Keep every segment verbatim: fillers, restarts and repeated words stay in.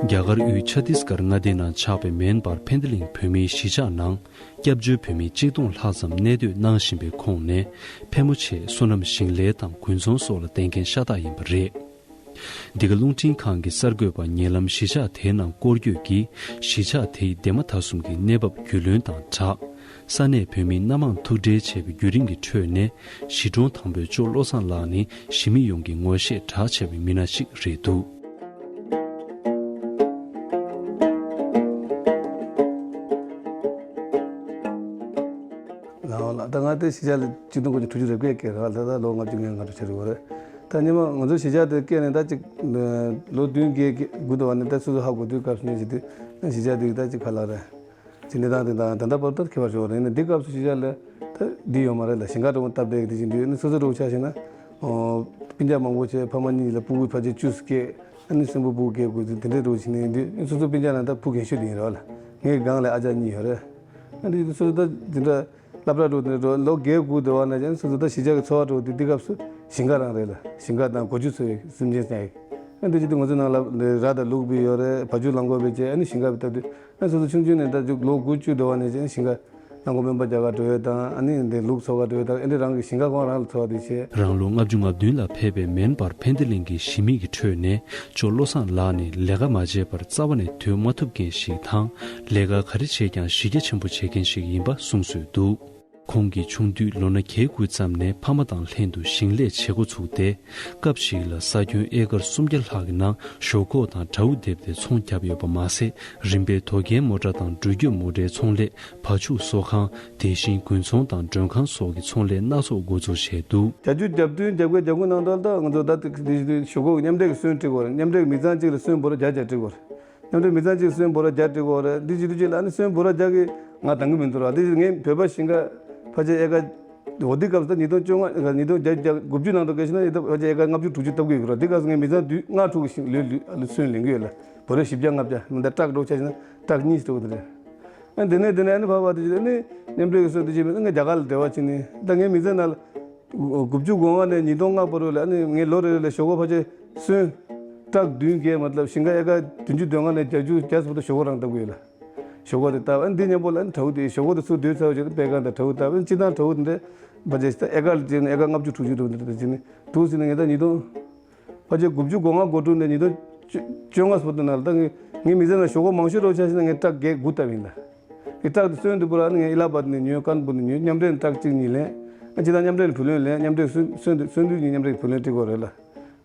རྒྱ་གར་དབུས་ཆ་ཏིས་གར་མངའ་སྡེ་ནང་ཆགས་པའི་མེན་པར་ཕན་ཏི་ལིང་བོད་མིའི་གཞིས་ཆགས་ནང་སྐྱབས་བཅོལ་བོད་མི་གཅིག་སྟོང་ལྷག་ཙམ་གནས་སྡོད་གནང་བཞིན་པའི་ཁོངས་ནས་ཕལ་མོ་ཆེ་སོ་ནམ་ཞིང་ལས་དང་དགུན་ཚོང་སོགས་ལ་བརྟེན་མཁན་ཤ་སྟག་ཡིན་པ་རེད། འདི་ག་རླུང་འཕྲིན་ཁང་གི་གསར་འགོད་པ་ཉེ་ལམ་གཞིས་ཆགས་དེའི་ནང་སྐོར་སྐྱོད་ཀྱིས་གཞིས་ཆགས་དེའི་འདས་མ་ད་གསུམ་གྱི་གནས་བབ་རྒྱུས་ལོན་དང་སྦྲགས། ས་གནས་བོད་མི་སྣ་མང་ཐུག་འཕྲད་བྱས་པའི་བརྒྱུད་རིམ་གྱི་ཁྲོད་ནས་གཞིས་གྲོང་དང་པོའི་ཇོ་བློ་བཟང་ལགས་ནི་གཞིས་མི་ཡོངས་ཀྱིས་ངོ་ཤེས་གྲགས་ཆེ་བའི་མི་སྣ་ཞིག་རེད་འདུག་ལའོ་ལགས། ད་ང་དེ་གཞིས་ཆགས་ལ་ཆིག་སྟོང་དགུ་བརྒྱ་དྲུག་ཅུ་རེ་བརྒྱད་སྐྱེས་རེད་བ། ད་ལོ་ལྔ་བཅུ་ང་ལྔ་དྲུག་ཆགས་རེད་བ་རེད། ད་སྔོན་མ་ང་ཚོ་གཞིས་ཆགས་དེ་སྐྱེས་ནས་ད་ཅིག་ལོ་བདུན་བརྒྱད་དགུ་འདྲ་བ་ནས་ད་སོ་སོ་ཧ་གོ་དུས་སྐབས་སུ་ཉིན་ཞིག་དུས་གཞིས་ཆགས་དེ་ད་ཅིག་ག་ལ་རེད། ཅིག་གནས་སྟངས་དེ་དང་ད་ལྟ་བར་དུ་ཁྱད་པར་ཞིག་ཡོད་རེད། ཡིན་ན་འདི་སྐབས་སུ་གཞིས་ཆགས་ལ་ད་འདི་ཡོད་མ་རེད་ལ། ཞིང་ཁ་འདྲ་བོ་སྟབས་བདེ་གི་དེ་བཞིན་དུ་ནི་སོ་སོ་འདྲ་བོ་ཆ་བཞག་ན། ཨོ། སྤུན་ཀྱག་མང་པོ་བྱས་ཕ་མ་གཉིས་ལ་སྤུ་གུ་ཕལ་ཆེར་བཅུ་སྐྱེས། ཨ་ནི་གསོན་པོ་སྤུ་གུ་སྐྱེ་དགོས་ཚུལ་དེ་འདྲའི་འདྲ་བོ་ཞིག་ནི་འདི་སོ་སོ་སྤུན་ཀྱག་ནང་ད་བུ་རྒན་ཤོས་དེ་ཡིན་རེད་བ་ལ། ངའི་སྒང་ལ་ཨ་ཅག་གཉིས་ཡོད་རེད། ཨ་འདི་སོ་སོ་ད་འདི་འདྲ་སློབ་གྲྭ་འགྲོ་དེ་འདྲ་ལོ་བརྒྱད་དགུ་འདྲ་བ་ན་ཡང་སོ་སོ་ད་གཞིས་ཆགས་ཀྱི་འཚོ་བ་འདྲ་བོ་དེ་འདི་སྐབས་སུ་ཞིང་ཁ་རང་རེད་ལ། ཞིང་ཁ་དང་སྒོ་ཕྱུགས་འཚོ་བའི་སེམས་ཅན་ཚང་ཡིན། ཨ་འདི་ཅི་འདི་ང་ཚོ་ནང་ལ་ར་དང་ལུག་སྦིས་ཡོད་རེད། བ་ཕྱུགས་ལ་མགོ་སྦིས་བྱས། ཨ་ནི་ཞིང་ཁ་སྦིས་སྟབས་དུས། ཨ་སོ་སོ་ཆུང་ཆུང་ནས་ད་ཅིག་ལོ་དགུ་བཅུ་འགྲོ་བ་ནས་ཅིག་ཞིང་ཁ་རླངས་འཁོར་སྨན་པ་རྒྱག་ག་འགྲོ་ཡས་དང་། ཨ་ནི་འདི་ལུག་འཚོ་ག་འགྲོ་ཡས་དང་། ཨ་ནི་རང་གི་ཞིང་ཁ་ཁོ་རང་ལ་འཚོ་བ་དེ་བྱས། རང་ལོ་ལྔ་བཅུ་ང་བདུན་ལ་ཕེབས་པའི་མེན་པར་ཕན་ཏི་གླིང་གི་གཞིས་མི་གི་ཁྲོད་ནས་ཇོ་བློ་བཟང་ལགས་ནི་ལས་ཀ་མ་བྱས་པར་རྩ་བ་ནས་སྡོད་མ་ཐུབ་མཁན་ཞིག་དང་། ལས་ཀ་ག་རེ་བྱས་ཀྱང་གཞི་རྒྱ་ཆེན་པོ་བྱེད་མཁན་ཞིག་ཡིན་པ་གསུངས་སྲོལ་འདུག་ཁོང་གིས་ཆུང་དུས་ལོ་ན་བརྒྱད་དགུ་ཙམ་ནས་ཕ་མ་དང་ལྷན་དུ་ཞིང་ལས་བྱེད་འགོ་ཚུགས་ཏེ། སྐབས་ཤིག་ལ་ས་ཁྱོན་ཨེ་ཀར་སུམ་བརྒྱ་ལྷག་གི་ནང་ཞོག་ཁོག་དང་བྲའུ་བསྡེབས་ཏེ་ཚོང་བརྒྱབ་ཡོད་པ་མ་ཟད། རིམ་པས་དོས་སྐྱེལ་མོ་ཊ་དང་འགྲུལ་སྐྱོད་མོ་ཊའི་ཚོང་ལས། བ་ཕྱུགས་གསོ་ཁང་། དེ་བཞིན་དགུན་ཚོང་དང་མགྲོན་ཁང་སོགས་ཀྱི་ཚོང་ལས་སྣ་ཚོགས་འགོ་འཛུགས་བྱས་འདུག་བརྒྱད་ཅུ་གྱ་བདུན་གྱ་དགུ་གྱ་དགུ་ནང་དུ་ད་ང་ཚོ་ད་ལྟ་འདི་ཞོག་ཁོག་མཉམ་འབྲེལ་གྱི་སོན་སྤྲད་དགོས་རེད། མཉམ་འབྲེལ་མི་ཚང་གཅིག་ལ་སོན་འབོར་བརྒྱ་བརྒྱ་སྤྲད་དགོས་རེད། མཉམ་འབྲེལ་མི་ཚང་གཅིག་སོན་འབོར་བརྒྱ་སྤྲད་དགོས་རེད། འདི་བྱེད་དུས་གཅིག་ལ་ཨ་ནི་སོན་འབོར་བརྒྱ་གི་ང་འདང་གི་མི་འདུག་ར། འདི་ངས་བོད་པ་ཞིང་ཁ་ཕལ་ཆེར་ཨེ་ཀར་འོ་འདི་སྐབས་སུ་ད་ཉིས་སྟོང་བཅོ་ལྔ་ཉིས་སྟོང་བརྒྱད་ཅུ་གྱ་དགུ་བཅུ་ནང་དུ་ག་ཤེད་ན་ཡོད་སྟབས་ཕལ་ཆེར་ཨེ་ཀར་ལྔ་བཅུ་དྲུག་ཅུ་བཏབ་ཀྱི་ཡོད་ར། འདི་སྐབས་སུ་ངས་མི་ཚང་བདུན་ལྔ་དྲུག་གི་ཞིང་ལོས་ལོས་སོན་ལེན་གྱི་ཡོད་ལ། འབོར་རེ་བཞི་བརྒྱ་ལྔ་བརྒྱ་མི་འདྲ་ཊག་འགྲོ་ཆ་ཞིག་ན་ཊག་གཉིས་ཤིག་འགྲོ་གི་རེད། ཨ་འདི་ནས་འདི་ནས་ཨ་ནི་ཕར་བ་དེ་ཨ་ནི་མཉམ་འབྲེལ་གྱི་སོན་དེ་བྱས་མི་ཨ་ངས་རྒྱ་གར་ལ་འབྲེལ་བ་བྱས་ནས་ད་ངའི་མི་ཚེ་ནང་ལ་དགུ་བཅུ་གོ་ལྔ་ནས་ཉིས་སྟོང་ལྔ་བར་དུ་ལ་ཨ་ནི་ངའི་ལོ་རེ་རེ་ལ་ཞོགས་པ་ཕལ་ཆེར་སོན་ཊག་བདུན་བརྒྱད་མ་ལབ་ཞིང་ཁ་ཨེ་ཀར་བདུན་ཅུ་དོན་ལྔ་ནས་བརྒྱད་ཅུ་བརྒྱད་ཙམ་བར་དུ་ཞོགས་པ་རང་བཏབ་ཀྱི་ཡོད་ལ། ཞོགས་པ་དེ་བཏབ་ཨ་ནི་འདི་མཉམ་པོ་ལ་ཨ་ནི་བྲའུ་དེ་ཞོགས་པ་དེ་ཚུར་སྡོད་ཚར་བ་བྱས་ཏེ་པད་ཁང་དང་བྲའུ་བཏབ་ཨ་ནི་སྤྱིར་བཏང་བྲའུ་དེ་འདྲ་ཕལ་ཆེར་ད་ཨེ་ཀར་ལ་བྱས་ནས་ཨེ་ཀར་ལྔ་བཅུ་དྲུག་ཅུ་འགྲོ་འདི་འདྲ་བྱས་ནས་འདུག་ཟེར་ནས་ངས་ད་ཉིས་སྟོང་ཕལ་ཆེར་དགུ་བཅུ་གོ་ལྔ་གོ་དྲུག་ནས་ཉིས་སྟོང་བཅོ་ལྔ་བར་དུ་ནང་ལ་ད་ངས་ངའི་མི་ཚེ་ནང་ཞོགས་པ་མང་ཤོས་རོགས་ཆ་ཞིག་ན་ངས་ཊག་བརྒྱད་དགུ་བཏབ་ཡིན་ལ། ངས་ཊག་དེ་སོན་དུས་པོ་ར་ནི་ངས་ཨི་ལ་པ་ནས་ཉོས། ཀན་པུར་ནས་ཉོས། མཉམ་འབྲེལ་ནས་ཊག་གཅིག་གཉིས་ལེན། ཨ་ཅི་ད་མཉམ་འབྲེལ་ནས་བུ་ལོན་ལེན། མཉམ་འབྲེལ་སོན་སོན་དུས་སོན་དུས་ཀྱི་མཉམ་འབྲེལ་བུ་ལོན་སྤྲད་དགོས་རེད་ལ།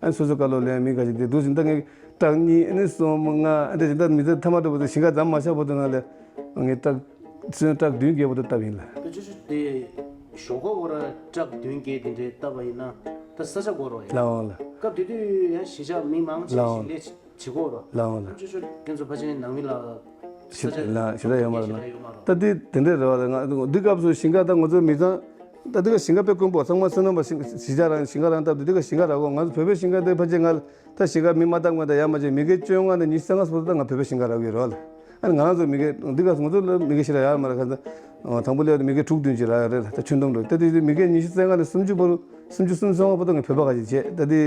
ཨ་སོ་སོ་བཀའ་སློབ་ལེན་མི་ག་ཅིག་དེ་འདུག་ཟིན་ད་ངས་ཊག་གཉིས་ཨ་ནི་གསུམ་ལྔ་ཨ་འདྲ་ཞིག་ད་མི་ཚེ་མཐའ་མ་འགྲོ་བར་དུ་ཞིང་ཁ་མཚམས་མ་བཞག་བར་དུ་ནང་ལ་ངས་ཊག་སོན་ཊག་བདུན་བརྒྱད་བར་དུ་བཏབ་ཡིན་ལ། ད་ཅོ་ཅོ་དེ་ཞོགས་ཀ་བོ་ར་ཊག་བདུན་བརྒྱད་དེ་འདྲའི་བཏབ་པ་ཡིན་ན་ད་ས་ཆ་དགོས་རོགས་ཡིན། ལའོ་ལ། སྐབས་དེ་དུས་ཡང་གཞིས་ཆགས་མི་མང་ཆེ་ལའོ་ཞིང་ལས་བྱེད་དགོས་རོགས། ལའོ་ལ། ཅོ་ཅོ་ཁྱེད་ཚོ་ཕལ་ཆེར་ནང་མི་ལ་ས་ཞེ་ཆ་ལ་ཞེ་དྲག་ཡོད་མ་རེད་ཞེ་དྲག་ཡོད་མ་རེད། ད་དེ་དེ་འདྲའི་རེ་བ་ལ་ང་འདི་སྐབས་སུ་ཞིང་ཁ་ད་ང་ཚོ་མི་ཚང་ད་འདི་ག་ཞིང་ཁ་དཔེ་དཀོན་པོ་ཚང་མ་བསོད་ནམས་པ་ཞིང་གཞིས་ཆགས་རང་ཞིང་ཁ་རང་བཏབ་དུས་འདི་ག་ཞིང་ཁ་རག་གོ་ང་ཚོ་བོད་པའི་ཞིང་ཁ་དེ་ཕལ་ཆེར་ང་ལ། ད་ཞིང་ཁ་མི་མ་བཏབ་མཁན་དང་ཡར་མ་བྱས་མི་སྐྱེ་བཅོ་ལྔ་ནས་ཉི་ཤུ་རྩ་ལྔ་བར་དུ་ད་ང་བོད་པའི་ཞིང་ཁ་རག་གི་ཡོད་རེད་བ་ལ། ཨ་ནི་ང་རང་ཚོ་མི་སྐྱེ་འདི་ག་ང་ཚོ་ལ་མི་སྐྱེ་ཞེ་དྲག་ཡོད་མ་རེད། ཁ་ཚ་དང་པོ་སླེབས་ཏེ་མི་སྐྱེ་དྲུག་བདུན་ཅིག་རག་ཡོད་རེད་ལ། ད་ཁྱོན་བསྡོམས་རེད། ད་དེ་དུས་མི་སྐྱེ་ཉི་ཤུ་རྩ་ལྔ་ནས་སུམ་ཅུ་བར་དུ་སུམ་ཅུ་སུམ་ཅུ་སོ་ལྔ་བར་དུ་ངས་བོད་པ་ག་ཅིག་བྱས། ད་དེ་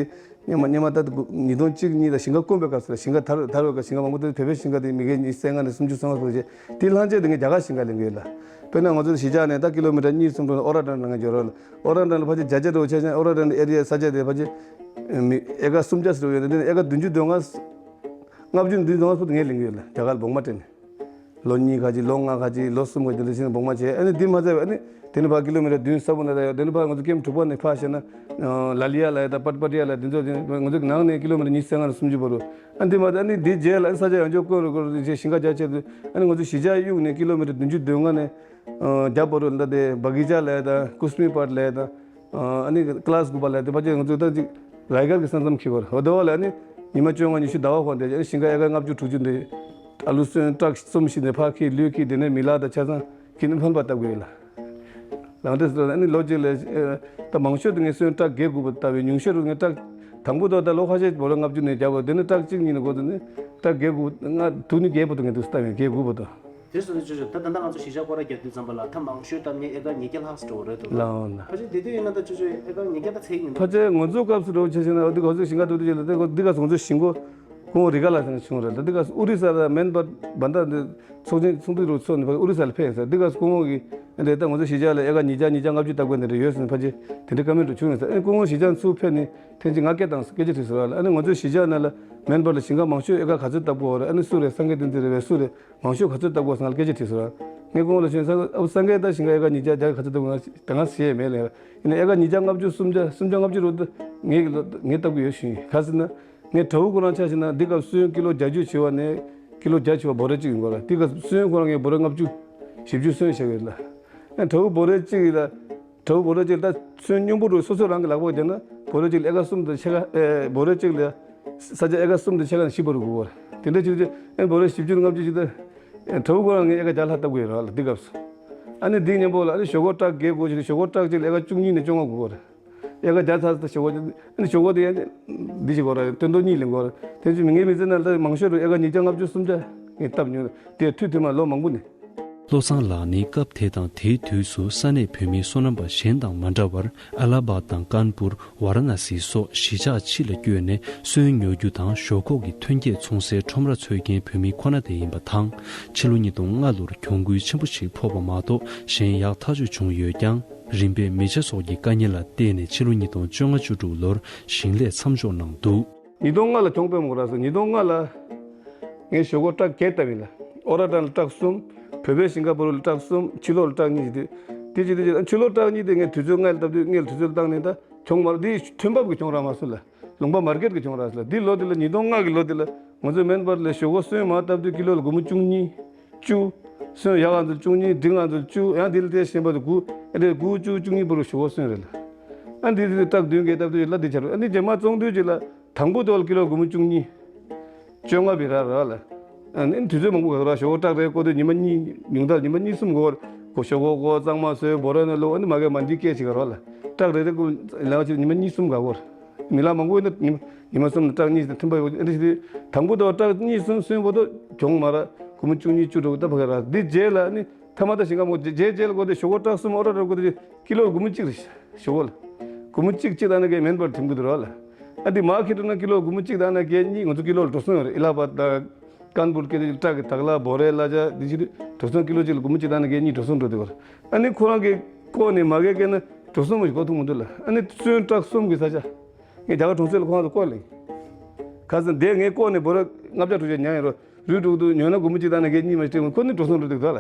སྔོན་མ་སྔོན་མ་ད་ཉིས་སྟོང་གཅིག་གཉིས་ལ་ཞིང་ཁ་དཀོན་པའི་སྐབས་སུ་ལ་ཞིང་ཁ་དར་དར་བའི་སྐབས་ཞིང་ཁ་མང་པོ་དེ་བོད་པའི་ཞིང་ཁ་དེ་མི་སྐྱེ་ཉི་ཤུ་རྩ་ལྔ་ནས་སུམ་ཅུ་སོ་ལྔ་བར་དུ་བྱས། དེ་ལྷག་བྱས་དེ་ངས་རྒྱ་གར་ཞིང་ཁ་ལེན་གི་ཡོད་ལ། དཔེར་ན་ང་ཚོ་གཞིས་ཆགས་ནས་ད་ཀི་ལོ་མི་ཊར་གཉིས་གསུམ་འགྲོ་ན་ཨོ་ར་ཌན་ལ་ང་འབྱོར་རོགས་ལ། ཨོ་ར་ཌན་ལ་ཕལ་ཆེར་བརྒྱ་ཆ་འགྲོ་ཆ་ཆ་ཨོ་ར་ཌན་ཨེ་རི་ཡ་ས་ཆ་དེ་ཕལ་ཆེར་མི་ཨེ་ཀར་སུམ་བརྒྱ་ཟེར་བ་ཡོད་ན་དེ་ནས་ཨེ་ཀར་བདུན་ཅུ་དོན་ལྔ་ལྔ་བཅུ་བདུན་ཅུ་དོན་ལྔ་སྤུ་ངས་ལེན་གི་ཡོད་ལ། རྒྱ་གར་ལ་སྦོང་མ་སྤྲད་ནས། ལོ་གཉིས་ཁ་ཅིག་ལོ་ལྔ་ཁ་ཅིག་ལོ་གསུམ་ཁ་ཅིག་འདི་འདྲ་བྱས་ནས་སྦོང་མ་བྱས། ཨ་ནི་འདི་མ་ཚད་པ་ཨ་ནི་དེ་ནས་ཕར་ཀི་ལོ་མི་ཊར་བདུན་ས་བོན་ལ་ད་ཡོད། དེ་ནས་ཕར་ང་ཚོ་ཀེམ་དྲུག་པ་ནས་ཕར་བཤད་ན་ལ་ལི་ཡ་ལ་ཡ་དང་པཊ་པ་ཊི་ཡ་ལ་དེ་ཚོ་ང་ཚོ་ནང་ནས་ཀི་ལོ་མི་ཊར་ཉི་ཤུ་རྩ་ལྔ་ནས་སུམ་ཅུ་བར་དུ། ཨ་ནི་འདི་མ་ཚད་ཨ་ནི་འདི་རྗེས་ལ་ཨ་ནི་ས་ཆ་ཡང་ཅོག་དཀོན་རུ་དཀོན་རུ་བྱས་ཞིང་ཁ་རྒྱ་ཆེ་དུས་ཨ་ནི་ང་ཚོ་གཞིས་ཆགས་གཡུག་ནས་ཀི་ལོ་མི་ཊར་བདུན་ཅུ་དོན་ལྔ་ནས་རྒྱ་བར་དུ་ད་དེ་བ་གི་ཅ་ལ་ཡ་དང་ཀུ་སྨི་པཊ་ལ་ཡ་དང་། ཨ་ནི་ཀི་ལཱས་དགུ་པ་ལ་དེ་ཕལ་ཆེར་ང་ཚོས་ད་ཅིག་ར་ཡི་གར་གྱི་ས་མཚམས་འཁེལ་བ་རེད། འོ་དེ་བ་ལ་ཨ་ནི་ཉི་མ་བཅོ་ལྔ་ཉི་ཤུ་ཟླ་བ་གོང་དེ་ཨ་ནི་ཞིང་ཁ་ཨེ་ཀར་ལྔ་བཅུ་དྲུག་ཅུ་འདི་ཨ་ལུ་སོན་ཊག་གསུམ་བཞི་ནས་ཕར་འཁྱེར་ལུད་འཁྱེར་དེ་ནས་མི་ལག་དང་ཆ་ཚང་འཁྱེར་ནས་ཕར་ཕར་བཏབ་དགོས་ཡོད་ལ། ལག་འདྲེས་སུ་ཨ་ནི་ལོ་གཅིག་ལ་ད་མང་ཤོས་དེ་ངས་སོན་ཊག་བརྒྱད་དགུ་པ་བཏབ་པའི་ཉུང་ཤོས་དེ་ངས་ཊག་དང་པོ་དང་ད་ལོ་ཁ་ཤས་འབོར་ལྔ་བཅུ་ནས་བརྒྱབ་པ་དེ་ནས་ཊག་གཅིག་གཉིས་ནས་འགོ་བཙུགས་ནས་ཊག་བརྒྱད་དགུ་ལྔ་དྲུག་ནས་བརྒྱད་བར་དུ་ངས་འདུག་སེ་བཏབ་ཡོད། བརྒྱད་དགུ་བར་དུ། དེ་སོ་སོའི་ཅོ་ཅོ་ད་ད་ལྟ་ང་ཚོ་གཞིས་ཆགས་སྐོར་ར་རྒྱག་དུས་ཙམ་པ་ལ་ད་མང་ཤོས་བཏབ་ནས་ཨེ་ཀར་ཉིས་བརྒྱ་ལྷག་ཙམ་འགྲོ་གི་རེད་འདུག་ལ། ལའོ་ལ། ཕལ་ཆེར་དེ་དུས་ཡིན་ན་ད་ཅོ་ཅོ་ཨེ་ཀར་ཉིས་བརྒྱ་ད་ཚད་ཀྱི་མི་འདུག་ཕལ་ཆེར་ང་ཚོའི་སྐབས་སུ་འགྲོ་ཆ་བཞག་ན་འདི་ག་ཚོད་ཞིང་ཁ་འདུག་དུས་ལ་འདི་ག་འདི་ག་ཚོད་ང་ཚོ་ཞིང་གོ་ སྐུ་ངོ་རི་ཀ་ལ་ཟེར་ནས་བྱུང་རེད། ད་འདི་ག་ཨོ་རི་ས་ལ་མེན་པར་བ་འདྲ་འདི་ཚོགས་ཆེན་ཚོགས་འདུ་རུ་ཚོགས་ནས་ཨོ་རི་ས་ལ་ཕེབས་ཟེར། འདི་ག་སྐུ་ངོ་གིས་འདི་ད་ང་ཚོ་གཞིས་ཆགས་ལ་ཨེ་ཀར་ཉིས་བརྒྱ་ཉིས་བརྒྱ་ལྔ་བཅུ་ལྟ་དགོས་འདི་འདྲ་ཡོད་ཟེར་ནས་ཕལ་ཆེར་དེ་འདྲའི་བཀའ་མོལ་རུ་བྱུང་ཡོད་ཟེར། ཨ་ནི་སྐུ་ངོ་གཞིས་ཆགས་ཚུར་ཕེབས་ནས་ཐེངས་གཅིག་ང་སྐད་བཏང་སྐད་ཆ་དྲིས་སོང་ར་ལ། ཨ་ནི་ང་ཚོའི་གཞིས་ཆགས་ནང་ལ་མེན་པར་ལ་ཞིང་ཁ་མང་ཤོས་ཨེ་ཀར་ག་ཚོད་བཏབ་དགོས་རེད། ཨ་ནི་སུ་རེད། སངས་རྒྱས་བསྟན་འཛིན་རེད་པས། སུ་རེད། མང་ཤོས་ག་ཚོད་བཏབ་དགོས་ཟེར་ང་ལ་སྐད་ཆ་དྲིས་སོང་ར། ངས་སྐུ་ངོ་ལ་ཞུས་སོང་། ཨ་སངས་རྒྱས་ད་ཞིང་ཁ་ཨེ་ཀར་ཉིས་བརྒྱ་བརྒྱ་ག་ཚོད་བཏབ་དགོས་ང་ད་ང་ཤེས་མེད་ལབ་ཡིན་ན། ཨེ་ཀར་ཉིས་བརྒྱ་ལྔ་བཅུ་སུམ་བརྒྱ་སུམ་བརྒྱ་ལྔ་བཅུ་རུ་ད་ངས་ངས་བཏབ་གི་ཡོད་ཞུས་ཡིན། ག་ཟེར་ན། ངས་དྲ་བོ་ཁོ་རང་ཆ་བཞག་ན་འདི་སྐབས་སོན་ཀི་ལོ་བརྒྱད་ཅུ་བྱེ་བ་ནས་ཀི་ལོ་བརྒྱ་བྱེ་བ་འབོར་རེ་གཅིག་ཡིན་དགོས་ར། འདི་སྐབས་སོན་ཁོ་རང་ངས་འབོར་རེ་ལྔ་བཅུ་བཞི་བཅུ་སོན་བཞག་ཡོད་ལ། ཨ་དྲ་བོ་འབོར་རེ་གཅིག་ཡིན་ལ། དྲ་བོ་འབོར་རེ་གཅིག་ལ་ད་སོན་སྙོམས་པོ་རུ་སོ་སོ་རང་གི་ལག་པ་བརྒྱབ་ན་འབོར་རེ་གཅིག་ལ་ཨེ་ཀར་གསུམ་དང་ཕྱེད་ཀ་ཨེ་འབོར་རེ་གཅིག་ལ་ས་ཆ་ཨེ་ཀར་གསུམ་དང་ཕྱེད་ཀ་ནས་བཞི་བར་དགོས་པ་རེད། དེ་འདྲ་བྱེད་དུས་ཨེ་འབོར་རེ་བཞི་བཅུ་ལྔ་བཅུ་ཞིག་ད་ཨེ་དྲ་བོ་ཁོ་རང་ངས་ཨེ་ཀར་བརྒྱ་ལྷག་བཏབ་དགོས་ཡོད་རེད་ལ་འདི་སྐབས་སུ། ཨ་ནི་འདི་མཉམ་པོ་ལ་ཨ་ནི་ཞོག་ཁོག་ཊག་བརྒྱད་དགོས་ཞིག་ཞོག་ཁོག་ཊག་གཅིག་ལ་ཨེ་ཀར་བཅུ་གཉིས་ནས་བཅོ་ལྔ་དགོས་པ་རེད། ཨེ་ཀར་བརྒྱ་ཚར་ད་ཞོག་ཁོག་ཨ་ནི་ཞོག་ཁོག་དེ་ཡང་འདི་ཞིག་དགོས་ར་སྟོན་ཐོག་གཉིས་ལེན་དགོས་ར། དེ་ཚོ་མི་ངའི་མི་ཚེ་ནང་ལ་མང་ཤོས་རུ་ཨེ་ཀར་ཉིས་བརྒྱ་ལྔ་བཅུ་སུམ་བརྒྱ་ངས་བཏབ་མྱོང་། དེ་དུས་དུས་མ་ལོ་མང་པོ་ནས། བློ་བཟང་ལགས་ནི་སྐབས་དེ་དང་དེའི་དུས་སུ་ས་གནས་བོད་མིའི་སོ་ནམ་པ་གཞན་དང་མ་འདྲ་བར་ཨ་ལ་ཧ་བཱད་དང་ཀན་པུར། ཝཱ་ར་ཎ་སི་སོགས་གཞིས་ཆགས་ཕྱི་ལ་བསྐྱོད་ནས་སོན་ཉོ་རྒྱུ་དང་ཞོག་ཁོག་གི་ཐོན་སྐྱེད་འཚོང་སའི་ཁྲོམ་ར་འཚོལ་མཁན་བོད་མི་ཁོ་ན་དེ་ཡིན་པ་དང་། ཕྱི་ལོ་ཉིས་སྟོང་ལྔ་ལོར་གྱོང་གུན་ཆེན་པོ་ཞིག་ཕོག་པ་མ་གཏོགས་གཞན་ཡག་ཐག་ཆོད་བྱུང་ཡོད་ཀྱང་། རིམ་པས་མེ་ཆ་སོགས་ཀྱི་དཀའ་ངལ་ལ་བརྟེན་ནས་ཕྱི་ལོ་ཉིས་སྟོང་བཅོ་ལྔ་བཅུ་དྲུག་ལོར་ཞིང་ལས་མཚམས་འཇོག་གནང་འདུག། ཉིས་སྟོང་ལྔ་ལ་གྱོང་ཕོག་མོ་ར་སོང་། ཉིས་སྟོང་ལྔ་ལ་ངས་ཞོག་ཁོག་ཊག་བརྒྱད་བཏབ་ཡིན་ལ། ཨོ་ར་ཊ་ལ་ཊག་གསུམ། བོད་པའི་ཞིང་ཁ་བར་ལ་ཊག་གསུམ། ཕྱི་ལོགས་ལ་ཊག་གཉིས་ཞིག་དུས། དེ་ཅི་དེ་ཅི་ཕྱི་ལོགས་ཊག་གཉིས་དེ་ངས་དུས་ཚོད་ལྔ་ལ་བཏབ་དུས་ལྔ་ལ་དུས་ཚོད་བཏང་ནས་ད་གྱོང་མར་འདི་ཐོན་འབབ་ཀྱི་གྱོང་རག་མ་སོང་ལ། ལུང་པ་མར་ཀེཊ་ཀྱི་གྱོང་རག་སོང་ལ། འདི་ལོ་དེ་ལ་ཉིས་སྟོང་ལྔ་གི་ལོ་དེ་ལ་ང་ཚོ་མེན་པར་ལ་ཞོག་ཁོག་སོན་མར་བཏབ་དུས་ཀི་ལོ་ལ་སྒོར་མོ་བཅུ་གཉིས། བཅུ། སོན་ཡག་ང་ཚོ་བཅུ་གཉིས། འབྲིང་ང་ཚོ་བཅུ། ཡང་དེ་ལ་དེ་ཞེན་པ་དུ་དགུ། ཨེ་འདྲ་དགུ་བཅུ་བཅུ་གཉིས་བར་དུ་ཞོག་ཁོག་སོན་རེད་ལ། ཨ་འདི་དེ་ཊག་བདུན་བརྒྱད་བཏབ་དུས་ལ་འདི་ཆ་རུ་ཨ་འདི་རྗེས་མ་བཙོང་དུས་ཅི་ལ། དང་པོ་དེ་བ་ལ་ཀི་ལོ་སྒོར་མོ་བཅུ་གཉིས། བཅོ་ལྔ་བི་ར་ར་ལ། ཨ་ནི་དུས་ཚོད་མང་པོ་ག་ར་ཞོག་ཁོག་ཊག་རེ་བསྐོར་དུས་ཉི་མ་གཉིས་ཉུང་མཐར་ཉི་མ་གཉིས་གསུམ་འགོར། གོ་ཞོག་ཁོག་གོ་གཙང་མ་བཟོས་བོ་ར་ནས་ལོ་ཨ་ནི་མ་གའི་མ་འདི་སྐད་ཅིག་ག་ར་ལ། ཊག་རེ་རེ་བསྐོར་ལ་ཅིག་ཉི་མ་གཉིས་གསུམ་ག་འགོར། མི་ལ་མང་པོ་ཡིན་ན་ཉི་མ་ཉི་མ་གསུམ་ལ་ཊག་གཉིས་དང་མཐུན་པ་ཡོད་ཨ་ནི་ཞིག་དུས་དང་པོ་དེ་བ་ཊག་གཉིས་གསུམ་སོན་བོ་དོ་གྱོང་མ་ར་སྒོར་མོ་བཅུ་གཉིས་བཅུ་དྲུག་ད་ཕ་ག་ར་འདི་རྗེས་ལ་ཨ་ནི་ཐ་མ་ད་ཞིང་ཁ་མོ་རྗེས་རྗེས་ལ་བསྐོར་དུས་ཞོག་ཁོག་ཊག་གསུམ་ཨོ་ར་ར་བསྐོར་དུས། ཀི་ལོ་སྒོར་མོ་གཅིག་རེད་ཞོག་ཁོག་ལ། སྒོར་མོ་གཅིག་གཅིག་དང་ན་གའི་མེན་པར་ཐིམ་གི་འདུག་རོགས་ལ། ཨ་འདི་མ་ཁི་ཏུ་ན་ཀི་ལོ་སྒོར་མོ་གཅིག་དང་ན་གའི་གཉིས་ང་ཚོ་ཀི་ལོ་ལ་འགྲོ་སོང་ཡོད་རེད། ཨི་ལ་ཧ་བཱད་དང་ཀན་པུར་ཀི་ཏུ་ཊག་གི་དག་ལ་བོ་རེ་ལ་ཅ་འདི་ཕྱི་དུ་འགྲོ་སོང་ཀི་ལོ་གཅིག་ལ་སྒོར་མོ་གཅིག་དང་ན་གའི་གཉིས་འགྲོ་སོང་འགྲོ་འདུག་ར། ཨ་ནི་ཁོ་རང་གི་ཀོ་ནས་མ་གའི་སྐད་ན་འགྲོ་སོང་མ་ཞིག་གོ་ཐུབ་མི་འདུག་ལ། ཨ་ནི་སོན་ཊག་གསུམ་གི་ས་ཆ། ངས་རྒྱ་གར་གྲོང་གསེབ་ལ་ཁོ་རང་ཚོ་ཀོ་ལེ། ཁ་སང་དེ་ངས་ཀོ་ནས་བོ་རེ་ལྔ་བརྒྱ་དྲུག་བརྒྱ་ཉར་ཡིན་རོ། རུལ་འགྲོ་གི་འདུག་ཉོས་ན་སྒོར་མོ་གཅིག་དང་ན་གའི་གཉིས་མ་སྤྲད་མོ་ཁོ་ནི་འགྲོ་སོང་འགྲོ་འདུག་ད་ལ།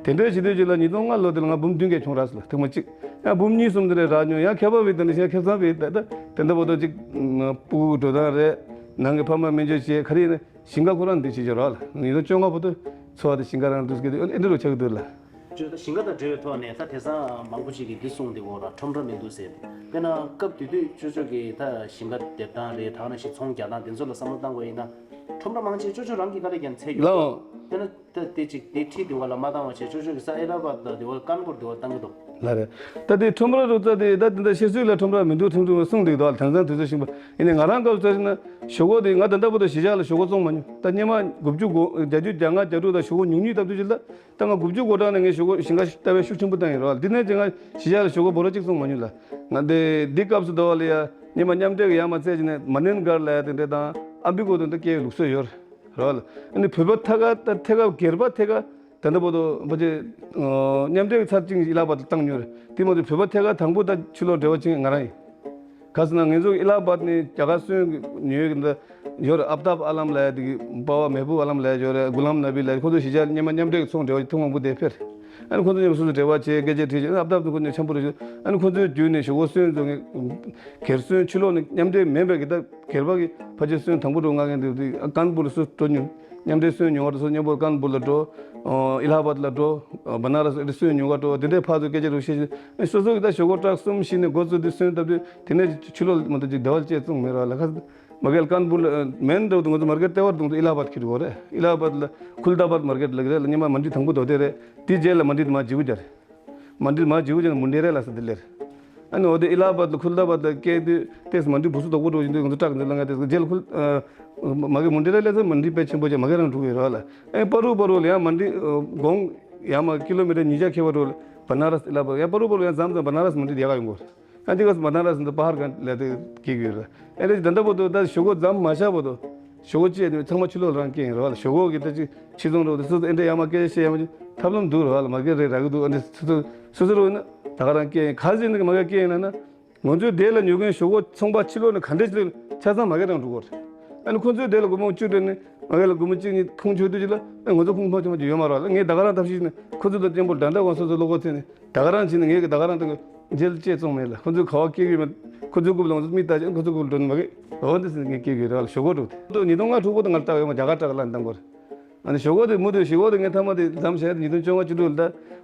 དེ་འདྲའི་བྱེད་དུས་ཅིག་ལ་ཉིས་སྟོང་ལྔ་ལོ་དེ་ལ་ང་འབུམ་བདུན་བརྒྱད་གྱོང་རག་སོང་ལ་ཐེངས་མ་གཅིག་ཡང་འབུམ་གཉིས་གསུམ་དེ་འདྲ་རག་མྱོང་། ཡང་ཁྱད་པར་བའི་དེ་འདྲ་ཞིག་ཁེ་བཟང་བའི་ད་ལྟ་དེ་འདྲ་བོ་དོ་ཅིག་སྤུ་གུ་འགྲོ་སྟངས་རེད། ནང་གི་ཕ་མ་སྨན་བཅོས་བྱེད་ག་རེ་ཡིན་ན་ཞིང་ཁ་ཁོ་རང་འདི་བྱེད་ཀྱི་རོགས་ལ་ཉིས་སྟོང་བཅོ་ལྔ་བར་དུ་འཚོ་བ་དེ་ཞིང་ཁ་རང་འདུག་སྐད་དུ་ཨེ་འདྲ་རུ་ཆགས་ཀྱི་འདུག་ལ། ཅོ་ད་ཞིང་ཁ་དང་འབྲེལ་བའི་ཐོག་ནས་ད་དེང་སང་མང་པོ་ཞིག་གིས་འདི་གསུངས་འདུག་འོ་ར་ཁྲོམ་ར་མི་འདུག་ཟེར། དཔེར་ན་སྐབས་དེ་དུས་ཅོ་ཅོ་གིས་ད་ཞིང་ཁ་འདེབས་སྟངས་རེད། ད་ག་ནང་བཞིན་ཚོང་རྒྱག་སྟངས་དེ་ཚོ་ལ་བསམ་བློ་བཏང་དགོས་ཡིན་ན། ཁྲོམ་ར་མང་ཆེ་ཅོ་ཅོ་རང་གིས་དཀའ་ལས་ཀྱང་འཚོལ་རྒྱུ་ལའོ། དཔེར་ན་ད་དེ་ཅིག་དེ་ཁྲིད་དེ་བ་ལ་མ་བཏང་བ་བྱས་ཅོ་ཅོ་གིས་ས་ཨེ་ལ་བ་ད་དེ་བ་ཀན་པུར་དེ་བ་བཏང་གི་འདུག་ལ་རེད། ད་དེ་ཁྲོམ་ར་རུ་ད་དེ་ད་དེ་འདྲ་ཤེས་སུས་ལ་ཁྲོམ་ར་མི་འདུག་ཁྲིམས་ཁྲིམས་གསུངས་འདུག་དོ་ལ་དེང་སང་དུས་ཚོད་ཤིང་པ་ཡིན་ནའི་ང་རང་སྐབས་ཚོད་ན་ཞོགས་གོ་དེ་ང་ད་ལྟ་བར་དུ་གཞིས་ཆགས་ལ་ཞོགས་གོ་བཙོང་མ་མྱོང་། ད་སྙེ་མ་དགུ་བཅུ་གོ་བརྒྱད་ཅུ་གྱ་ལྔ་གྱ་དྲུག་དང་ཞོགས་གོ་ཉུང་ཉུང་བཏབ་དུས་ཅི་ལ། ད་ང་དགུ་བཅུ་གོ་གྲངས་ནས་ངས་ཞོགས་གོ་ཞིང་ཁ་ལྟ་བའི་ཤུགས་ཆེན་པོ་བཏང་ཡིན་རོགས། འདི་ནས་ཅི་ང་གཞིས་ཆགས་ལ་ཞོགས་གོ་འབོར་ར་གཅིག་བཙོང་མ་མྱོང་ལ། ང་འདི་འདི་སྐབས་སུ་འདོ་བ་ལ་ཡ་སྙེ་མ་མཉམ་འབྲེལ་གྱི་ཡ་མ་ཚད་ཅི་ནས་མ་ནན་གར་ལ་ཡ་དེ་འདྲས་དང་ཨམ་བི་གོ་དེ་འདྲ་སྐྱེ་བའི་ལུགས་སྲོལ་ཡོད་རོགས་ལ། ཨ་ནི་བོད་པ་ཐ་ག་ད་ཐེ་ག་སྒེར་པ་ཐེ་ག་ད་ལྟ་བར་དུ་འབོ་ཅི་མཉམ་འབྲེལ་གྱི་ཚར་གཅིག་ཨི་ལ་ཧ་བཱད་ལ་བཏང་མྱོང་རེད། དེ་མ་གཏོགས་བོད་པ་ཐེ་ག་དང་པོ་ད་ཕྱི་ལོགས་འབྲེལ་བ་བྱེད་མཁན་ང་རང་ཡིན། ག་ཟེར་ན་ང་ཚོ་ཨི་ལ་ཧ་བཱད་ནས་རྒྱ་གར་སོན་ཉོས་ཀྱི་འདི་ཡོད་རེད། ཨབ་ཏཱབ་ཨ་ལམ་ལབ་ཡ་དེ་གི་པ་བ་མེ་ཧ་བུབ་ཨ་ལམ་ལབ་ཡ་ཡོད་རེད། གུ་ལམ་ནབ་བི་ལབ་ཡ་ཁོ་ཚོ་གཞིས་ཆགས་སྙེ་མ་མཉམ་འབྲེལ་གྱི་ཚོང་འབྲེལ་བ་ཐེངས་མང་པོ་དེ་ཕེབས། ཨ་ནི་ཁོ་ཚོ་མཉམ་སོ་སོ་འབྲེལ་བ་བྱས་སྐད་ཆ་དྲིས་བྱས་ཨ་ནི་ཨབ་ཏཱབ་དེ་ཁོ་ཚོ་འཆམ་པོ་རེད། ཨ་ནི་ཁོ་ཚོའི་བརྒྱུད་ནས་ཞོགས་གོ་སོན་ཚོ་གི་སྒེར་སོན་ཕྱི་ལོགས་ནས་མཉམ་འབྲེལ་མིན་པའི་གི་ད་སྒེར་པ་གི་ཕལ་ཆེར་སོན་དང་པོ་འགྲོ་མཁན་དེ་ཀན་པུར་ལ་སུ་འགྲོ་མྱོང་། མཉམ་འབྲེལ་སོན་ཉོ་བར་སོ་མཉམ་པོ་ཀན་པུར་ལ་འགྲོ། ཨི་ལ་ཧ་བཱད་ལ་འགྲོ། བ་ན་ར་སི་སོན་ཉོ་ག་འགྲོ། དེ་འདྲའི་ཕར་ཚུར་སྐད་ཆ་རུ་བཤད་བྱས་སོ་སོ་གི་ད་ཞོགས་གོ་ཊག་གསུམ་བཞི་ནས་འགོ་བཙུགས་ཏེ་སོན་བཏབ་དུས་དེ་ནས་ཕྱི་ལོགས་མ་གཏོགས་ཅིག་བདེ་བ་ཅེས་བཙོང་མེད་ར་ལ་ཁ། མ་གལ་ཀན་པུར་ལ་མེན་འགྲོ་དུས་ང་ཚོ་མར་ཀེཊ་ལྟེ་བར་འགྲོ་དུས་ཨི་ལ་ཧ་བཱད་ཁྱེར་དགོས་རེད། ཨི་ལ་ཧ་བཱད་ལ་ཁུལ་ལྡ་བཱད་མར་ཀེཊ་ལ་གི་རེད་ལ་སྙེ་མ་མན་ཌི་དང་པོ་དོ་དེ་རེད། དེ་རྗེས་ལ་མན་ཌི་དེ་མར་ཇིའུ་རྒྱ་རེད། མན་ཌི་མར་ཇིའུ་རྒྱ་ནས་མུན་ཌེ་རེད་ལ་ས་དེ་ལེར། ཨ་ནི་འོ་དེ་ཨི་ལ་ཧ་བཱད་ལ་ཁུལ་ལྡ་བཱད་ལ་སྐྱེས་དུས་ཏེས་མན་ཌི་བུ་སུ་དོག་པོ་འགྲོ་བཞིན་དུས་ང་ཚོ་ཊག་འདི་ལ་ང་ཏེས་རྗེས་ལ་ཁུལ་མ་གི་མུན་ཌེ་རེད་ལ་ས་མན་ཌི་དཔེ་ཆེན་པོ་ཅིག་མ་གི་རང་འགྲོ་གི་རེད་ལ། ཨེ་པ་རུ་པ་རུ་ལ་ཡང་མན་ཌི་དགོང་ཡང་མ་ཀི་ལོ་མི་ཊར་ཉིས་བརྒྱ་ཁྱེར་བ་རུ་ལ་བ་ན་ར་སི་ཨི་ལ་ཧ་བཱད་ཡང་པ་རུ་པ་རུ་ཡང་མཚམས་མཚམས་བ་ན་ར་སི་མན་ཌི་དེ་ཡག་ག་ཡོང་གི་རེད། ཨ་འདི་ག་སི་བ་ན་ར་སི་འདི་པ་ཧར་ག་ལ་དེ་གི་གི་རེད། ཨེ་རེ་ད་ལྟ་བར་དུ་ད་ཞོགས་གོ་ཛམ་མ་ཤར་བར་དུ་ ཞོགས་ཀ་བཅས་དེ་ཚང་མ་ཕྱི་ལོགས་ལ་རང་སྐྱེལ་ཡིན་རེད་བ་ལ། ཞོགས་ཀ་གི་ད་ཅིག་ཕྱི་ཚོང་རོགས་དེ་སོ་སོ་ཨེ་འདྲ་ཡ་མ་སྐད་ཆ་བཤད་ཡ་མ་ཅིག་ཐབས་ལམ་འདུག་རེད་བ་ལ། མ་སྐད་རེད་རག་གི་འདུག་ཨ་འདྲ་སོ་སོ་སོ་སོ་རོགས་ཡིན་ན་ད་ག་རང་སྐྱེལ་ཡིན། ག་ཟེར་ན་མ་སྐད་སྐྱེལ་ཡིན་ན་ན། ང་ཚོའི་སྡེ་ལ་ཉོ་མཁན་ཞོགས་ཀ་ཚོང་པ་ཕྱི་ལོགས་ནས་ག་འདྲས་ལོས་ཆ་ཚང་མ་སྐད་རང་འགྲོ་གི་རེད། ཨ་ནི་ཁོ་ཚོའི་སྡེ་ལ་སྒོར་མོ་བཅུ་སྤྲད་ནས་མ་སྐད་ལ་སྒོར་མོ་གཅིག་གཉིས་ཁུངས་འཁྱོལ་དུས་ཅིག་ལ་ཨ་ང་ཚོ་ཁུངས་ཕར་ཆུང་མ་ཅིག་ཡོད་མ་རེད་བ་ལ། ངས་ད་ག་རང་ཐབས་ཤེས་བྱས་ནས་ཁོ་ཚོ་དང་གཅེན་པོ་འདྲ་འདྲ་དབང་སོ་སོ་བློ་ཁོག་བཙལ་ནས། ད་ག་རང་བྱས་ནས་ངས་ཀྱི་ད་ག་རང་དང་མཇལ་བཅས་བཙོང་མེད་ལ། ཁོ་ཚོས་ག་བ་སྐྱེལ་གྱི་མེད། ཁོ་ཚོའི་རྐུབ་ལ་ང་ཚོ་མི་ལྟ་ཅིག་ཁོ་ཚོའི་རྐུབ་འགྲོ་ནི་མ་གི་འོ་འདི་ཟེར་ངས་སྐྱེལ་གྱི་རེད་བ་ལ། ཞོགས་ཀ་འགྲོ་དེ་ཉིས་སྟོང་ལྔ་དྲུག་པོ་དང་ང་ལ་བལྟ་བས་མ་རྒྱ་གར་བྲག་ལ་འདང་གོ་རེད། ཨ་ནི་ཞོགས་ཀ་དེ་མུ་མཐུད་ཞོགས་ཀ་དེ་ངས་ཐ་མ་དེ་མཚམས་བཞག་དེ་ཉིས་སྟོང་བཅོ་ལྔ་བཅུ་དྲུག་ལ་ད་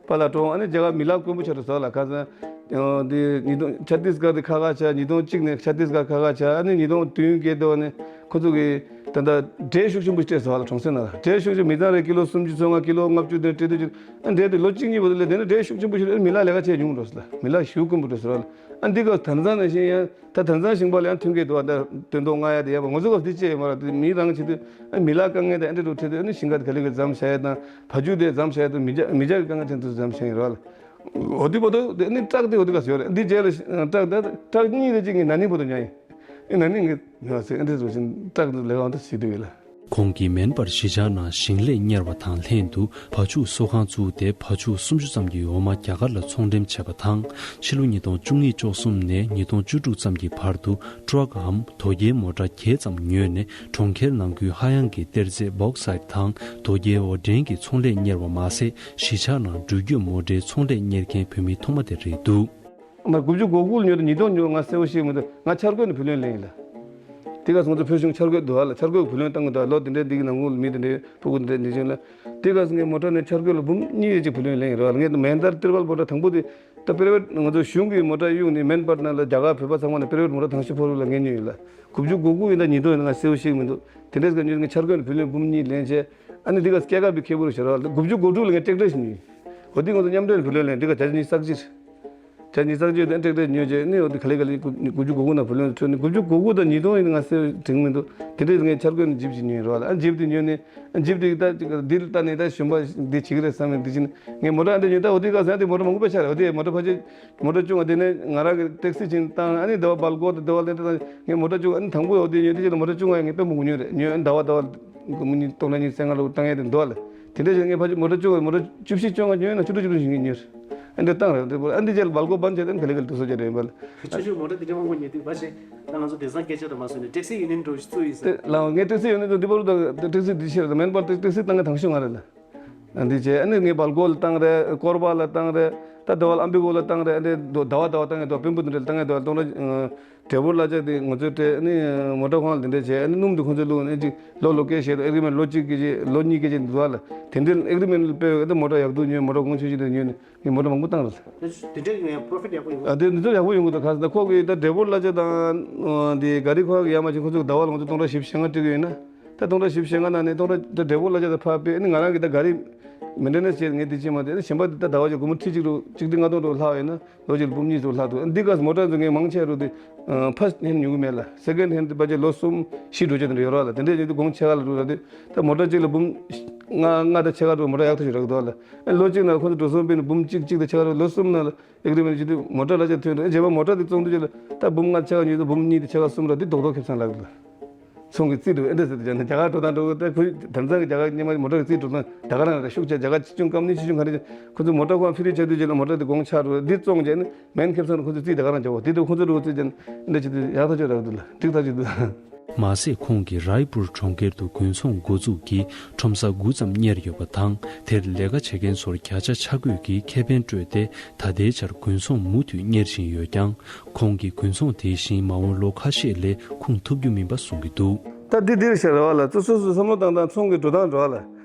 པཱ་ལགས་གྲོངས། ཨ་ནི་རྒྱ་གར་མི་ལག་དཀོན་པོ་ཆགས་འགྲོ་ཟེར་བ་ལ། ཁ་སང་དེ་ཉིས་སྟོང་ཆ་ཏིས་གྷར་དེ་ཁ་ཁ་ཆགས། ཉིས་སྟོང་གཅིག་ནས་ཆ་ཏིས་གྷར་ཁ་ཁ་ཆགས། ཨ་ནི་ཉིས་སྟོང་བདུན་བརྒྱད་དུ་ནས་ཁོ་ཚོ་གི་ད་ལྟ་འབྲས་ཤུགས་ཆེན་པོ་སྤྲད་ཟེར་བ་ལ། གྲོང་གསེབ་ནང་ལ་འབྲས་ཤུགས་ཆེན་མི་ཚང་རེ་ཀི་ལོ་སུམ་ཅུ་སོ་ལྔ་ཀི་ལོ་ལྔ་བཅུ་དེ་སྤྲད་དུས་ཅིག་ཨ་འབྲས་དེ་ལོ་གཅིག་གཉིས་པོ་དེ་ལས་དེ་ནས་འབྲས་ཤུགས་ཆེན་པོ་ཞིག་རེད། མི་ལག་ལས་ཀ་བྱས་ཡོང་འགྲོ་ཟེར་ལ། མི་ལག་ཞུ་དཀོན་པོ་འགྲོ་ཟེར་བ་ལ། ཨ་འདི་ག་དེང་སང་ནང་བཞིན་ཡང་ད་དེང་སང་ཞིང་པ་ལ་ཡང་ཐོན་སྐྱེད་འདུག་ཨ་ད་དོན་དུ་ང་ཡ་དེ་ཡ་པ་ང་ཚོ་ག་དེ་བཅས་ཡོད་མ་རེད། དེ་མི་རང་བྱེད་དུས་ཨ་མི་ལག་དཀའ་ངལ་དེ་ཨ་འདྲ་འགྲོ་འཕྲད་དུས་ཨ་ནི་ཞིང་ཁ་དེ་ག་ལེ་ག་མཚམས་བཞག་ཡ་དང་བ་ཕྱུགས་དེ་མཚམས་བཞག་ཡ་དང་མི་རྒྱ་མི་རྒྱ་གི་དཀའ་ངལ་དེ་ཚོ་མཚམས་བཞག་ཡིན་རེད་བ་ལ། འོ་དེ་བར་དུ་དེ་ནི་བྲག་དེ་འོ་དེ་ག་ཟེར་རེད། འདི་རྗེས་ལ་བྲག་ད་བྲག་གཉིས་དེ་གཅིག་ངས་ན་ནིང་བར་དུ་ཉར་ཡིན། ཨེ་ན་ནིང་ངས་ཟེར་ཨེ་འདྲ་བཟོ་བཞིན་བྲག་འདི་ལས་ཀ་འདི་བྱེད་དུས་ཡོད་ལ། ཁོང་གིས་མེན་པར་གཞིས་ཆགས་ནང་ཞིང་ལས་གཉེར་བ་དང་ལྷན་དུ་བ་ཕྱུགས་གསོ་ཁང་བཙུགས་ཏེ་བ་ཕྱུགས་སུམ་ཅུ་ཙམ་གྱི་འོ་མ་རྒྱ་གར་ལ་ཚོང་འགྲེམས་བྱས་པ་དང་། ཕྱི་ལོ་ཉིས་སྟོང་བཅུ་གཉིས་བཅུ་གསུམ་ནས་ཉིས་སྟོང་བཅུ་དྲུག་ཙམ་གྱི་བར་དུ་ཊྲག་གམ་དོས་སྐྱེལ་མོ་ཊ་བརྒྱད་ཙམ་ཉོས་ནས་གྲོང་ཁྱེར་ནང་ཁུལ་ཧ་ཡང་གི་གཏེར་རྫས་བོག་སའིཊ་དང་དོས་སྐྱེལ་འོར་འདྲེན་གྱི་ཚོང་ལས་གཉེར་བ་མ་ཟད། གཞིས་ཆགས་ནང་འགྲུལ་སྐྱོད་མོ་ཊའི་ཚོང་ལས་གཉེར་མཁན་བུད་མེད་ཐོག་མ་དེ་རེད་འདུག་མ་དགུ་བཅུ་གོ་དགུ་ལ་ཉོས་དང་ཉིས་སྟོང་ཉོས། ང་གསལ་པོ་ཤེས་མི་འདུག་ང་འཆར་འགོད་ནས་བུ་ལོན་ལེན་ཡིན་ལ། དེ་ག་སོང་ཙང་ཕུལ་བྱུང་འཆར་འགོད་འདུག་ཨ་ལ། འཆར་འགོད་བུ་ལོན་བཏང་གི་འདུག་ལོ་དེ་འདྲའི་འདི་གི་ནང་ལོགས་ལ་མི་དེ་འདྲའི་ཕྲུ་གུ་དེ་འདྲའི་འདི་བྱུང་ལ། དེ་ག་སོང་ངས་མོ་ཊ་ནས་འཆར་འགོད་ལ་འབུམ་གཉིས་རེ་གཅིག་བུ་ལོན་ལེན་ཡིན་རོགས་ལ། ངས་མེན་ཏར་གཏེར་དཔལ་མོ་ཊ་དང་པོ་དེ་ད་པེ་ར་ཝེཊ་ང་ཚོ་གཞུང་གི་མོ་ཊ་གཡུགས་ནས་མེན་པར་ནང་ལ་རྒྱ་གར་བོད་པ་ཚང་མ་ནས་པེ་ར་ཝེཊ་མོ་ཊ་དང་ཤོས་ཕོར་ལ་ངས་ཉོས་ཡིན་ལ། དགུ་བཅུ་གོ་དགུ་ཡིན་ད་ཉིས་སྟོང་ཡིན་ད་ང་གསལ་པོ་ཤེས་མི་འདུག་དེ་འདྲས་ཀ་ཉོས་ངས་འཆར་འགོད་ནས་བུ་ལོན་འབུམ་གཉིས་ལེན་བྱས། ཨ་ནི་འདི་ག་སྐྱེད་ཀ་བི་ཁེ་པོ་རུ་ཤར་བ་ལ་དགུ་བཅུ་གོ་དྲུག་ལ་ངས་ཀྲེག་ཊར་ཞིག་ཉོས། འོ་འདི་ང་ཚོ་མཉམ་འབྲེལ་བུ་ལོན་ལེན་འདི་ག་བརྒྱ་ཆ་ཉི་ཤུ་རྩ་གཅིག་བརྒྱ་ཆ་ཉི་ཤུ་རྩ་གཅིག་དེ་ཀྲེག་ཊར་ཉོས་རྗེས་ནི་འོ་འདི་ག་ལེ་ག་ལེ་དགུ་བཅུ་གོ་དགུ་ནང་བུ་ལོན་འཕྲོད་ནི་དགུ་བཅུ་གོ་དགུ་དང་ཉིས་སྟོང་ཡིན་ང་གསལ་དྲན་མི་འདུག་དེ་འདྲས་ངས་འཆར་འགོད་ནས་ཇིབ་ཅིག་ཉོས་རོགས་ལ། ཨ་ཇིབ་དེ་ཉོས་ནས་ཨ་ཇིབ་དེ་ད་འདི་ལ་ལྟ་ནས་ད་གཞོན་པ་འདི་བྱེད་ཀྱི་རེད་བསམ་ནས་འདི་བྱས་ནས་ངས་མོ་ཊ་ཨ་འདི་ཉོས། ད་འོ་འདི་ག་ཟེར་ན་འདི་མོ་ཊ་མང་པོ་དཔེ་ཆ་རེད། འོ་འདི་མོ་ཊ་ཕལ་ཆེར་མོ་ཊ་ཆུང་བ་དེ་ནས་ང་རང་གི་ཊེག་སི་ཅིག་བཏང་། ཨ་ནི་ཟླ་བ་བལ་ཀོ་དང་ཟླ་བ་ལེན་ཏེ་ད་ངས་མོ་ཊ་ཆུང་བ་ཨ་ནི་དང་པོ་འོ་དེ་ཉོས་དེ་ཅི་ལ་མོ་ཊ་ཆུང་བ་ངས་དཔེ་མང་པོ་ཉོས་རེད། ཉོས་ཨ་ནི་ཟླ་བ་ཟླ་བ་སྒོར་མོ་ཉིས་སྟོང་ལ་ཉིས་བརྩེགས་ལྔ་ལོ་བཏང་ཡས་དེ་འདུག་ལ། དེ་འདྲ་བྱས་ངས་ཕལ་ཆེར་མོ་ཊ་ཆུང་བ་མོ་ཊ་བཅུ་བཞི་བཅོ་ལྔ་ཉོས་ན་བཅུ་དྲུག་བཅུ་བདུན་ཞིག་ངས་ཉོས་རེད། ཨ་འདི་བཏང་རེད། འདི་བོ་ཨ་འདི་རྗེས་ལ་བལ་ཀོ་བན་བྱས་ཏེ་ག་ལེ་ག་ལེ་འདུག་སོ་བྱས་རེད་བལ། ཁྱོད་ཆུ་མོ་ཊ་དེ་འདྲ་མང་པོ་ཉོས་དུས་བ་ཞེས་ད་ང་ཚོ་དེང་སང་སྐད་ཆ་དུ་མ་བཟོས་ནས་ཊེག་སི་ཡུ་ནི་ཡན་འགྲོ་ཞིག་བཙུགས་ཡིན་ཟེར། དེ་ལའང་ངས་ཊེག་སི་ཡུ་ནི་ཡན་འདི་བར་དུ་ཊེག་སི་འདི་ཆེ་རེད། མེན་པར་ཊེག་སི་བཏང་གི་དང་ཤོས་ང་རེད་ལ། འདི་བྱས་ཨ་ནི་ངས་བལ་ཀོ་ལ་བཏང་རེད། ཀོར་བ་ལ་བཏང་རེད། ད་ཟླ་བ་ལ་ཨམ་པི་གོ་ལ་བཏང་རེད། ཨ་ནི་ཟླ་བ་ཟླ་བ་བཏང་ཡས་འདུག་དཔོན་པོ་འདི་འདྲ་ལ་བཏང་ཡས་འདུག་སྟོང་ཕྲག་ཌེ་བོར་གླ་ཆ་དེ་ང་ཚོས་སྤྲད། ཨ་ནི་མོ་ཊ་ཁང་ལ་འདི་འདྲ་བྱས། ཨ་ནི་སྣུམ་དེ་ཁོ་ཚོས་བླུགས་ནས་ཅིག་ལོ་ལོ་སྐྱེལ་བྱས་འདུག་ཨེ་གི་རི་མེན་ཊི་ལོ་གཅིག་སྐྱེལ་བྱས་ལོ་གཉིས་སྐྱེལ་བྱས་འདུག་ལ། དེ་འདྲའི་ཨེ་གི་རི་མེན་ཊི་དཔེ་ད་མོ་ཊ་ཡག་སྡུག་ཉོས། མོ་ཊ་གོང་ཆེ་ཤོས་དེ་ཉོས་ནས་ངས་མོ་ཊ་མང་པོ་བཏང་རེད། དེ་འདྲ་ཡོང་ཡ་པོ་རོ་ཕི་ཊི་ཡག་པོ་ཡོང་གི་འདུག་ཨ་དེ་འདི་ཚོ་ཡག་པོ་ཡོང་གི་འདུག་ག་ཟེར་ན་ཁོ་གི་ད་ཌེ་བོར་གླ་ཆ་དང་འདི་ག་རི་ཁོ་གི་ཡ་མ་ཅིག་ཁོ་ཚོ་ཟླ་བ་ལ་ང་ཚོ་སྟོང་ཕྲག་བཞི་བཅུ་ཞེ་ལྔ་སྤྲད་གི་ཡོད་ན། ད་སྟོང་ཕྲག་བཞི་བཅུ་ཞེ་ལྔ་ནང་ནས་སྟོང་ཕྲག་ད་ཌེ་བོར་གླ་ཆ་དང་ཕར་དཔེ་ཨ་ནི་ང་རང་གི་ད་ག་རི་མེན་ཊེ་ནན་སི་བྱས་ངས་འདི་བྱེད་མ་དེ་ཨ་ནི་གཞན་པ་དེ་ད་ཟླ་བ་ཅིག་སྒོར་མོ་ཁྲི་གཅིག་རུ་གཅིག་ཁྲི་ལྔ་སྟོང་རུ་ལྷག་ཡོད་ན་ལོ་གཅིག་ལ་འབུམ་གཉིས་སུ་ལྷག་འདུག་འདི་ག་མོ་ཊ་ཚོ་ངས་མང་ཆེ་རུ་དེ་ཕར་སི་ཊི་ཧེན་ཌི་ཉོ་གི་མེད་ལ། སེ་ཀེན་ཌི་ཧེན་ཌི་དེ་ཕལ་ཆེར་ལོ་གསུམ་བཞི་འགྲོ་ཆ་དེ་འདྲ་ཡོད་ར་ལ། དེ་འདྲ་ཡིན་དུས་གོང་ཆེ་ག་ལ་འགྲོ་ར་དེ་ད་མོ་ཊ་གཅིག་ལ་འབུམ་ལྔ་ལྔ་དང་ཕྱེད་ཀ་འགྲོ་མོ་ཊ་ཡག་ཐག་ཆོད་རག་འདུག་ལ། ལོ་གཅིག་ནང་ཁོ་ཚོ་འགྲོ་སོང་སྤེལ་ནས་འབུམ་གཅིག་གཅིག་དང་ཕྱེད་ཀ་རུ་ལོ་གསུམ་ནང་ལ་ཨེ་གི་རི་མེན་ཊི་བྱེད་དུས་མོ་ཊ་གླ་ཆ་ཐོན་འགྲོ། རྗེས་མ་མོ་ཊ་དེ་བཙོང་དུས་ཅིག་ལ་ད་འབུམ་ལྔ་ཕྱེད་ཀ་ཉོས་དུས་འབུམ་གཉིས་དང་ཕྱེད་ཀ་གསུམ་ར་དེ་རྡོག་རྡོག་ཁེ་བཟང་ལགས་འདུག་ཚོང་གི་རྩིས་འགྲོ་ཨེ་འདྲ་ཟེར་དུས་ཀྱང་ནི་རྒྱ་གར་འགྲོ་དང་འགྲོ་གི་ད་ཁོས་དེང་སང་གི་རྒྱ་གར་སྔོན་མ་མོ་ཊ་གི་རྩིས་འགྲོ་དང་ད་ག་རང་རེད། ཤུགས་ཆེ་རྒྱ་གར་ཆེ་ཆུང་སྐམ་ནི་ཆེ་ཆུང་ག་རེ་ཆེ་ཁོ་ཚོ་མོ་ཊ་ཁོ་ཕི་རི་བྱ་དུས་ཅིག་ལ་མོ་ཊ་དེ་གོང་ཆག་འགྲོ་འདི་བཙོང་བྱས་ནི་མེན་ཁེ་བཟང་རུ་ཁོ་ཚོ་རྩིས་ད་ག་རང་རྒྱག་གོ་དེ་དུས་ཁོ་ཚོ་རུ་རྩིས་བྱས་ནི་ཨེ་འདྲ་བྱེད་དུས་ཡག་ཐག་ཆོད་རག་འདུག་ལ་འགྲིག་ཐག་ཆོད་འདུག་མ་ཟད་ཁོང་གིས་རའི་པུར་གྲོང་ཁྱེར་དུ་དགུན་ཚོང་འགོ་འཛུགས་ཀྱིས་ཁྲོམ་ས་དགུ་ཙམ་གཉེར་ཡོད་པ་དང་། དེར་ལས་ཀ་བྱེད་མཁན་ཚོར་བརྒྱ་ཆ་ཆ་བགོས་ཀྱིས་ཁེ་ཕན་སྤྲོད་དེ་ད་ལྟའི་ཆར་དགུན་ཚོང་མུ་མཐུད་གཉེར་བཞིན་ཡོད་ཀྱང་། ཁོང་གིས་དགུན་ཚོང་དེ་བཞིན་མ་འོངས་ལོ་ཁ་ཤས་ལས་ཁུངས་ཐུབ་རྒྱུ་མིན་པ་གསུང་གི་འདུག་ད་འདི་འདིར་བཤད་རེད་བ་ལ། ཚོ་སོ་སོའི་བསམ་བློ་བཏང་སྟངས་ཚོང་གི་འགྲོ་སྟངས་འགྲོ་བ་ལ།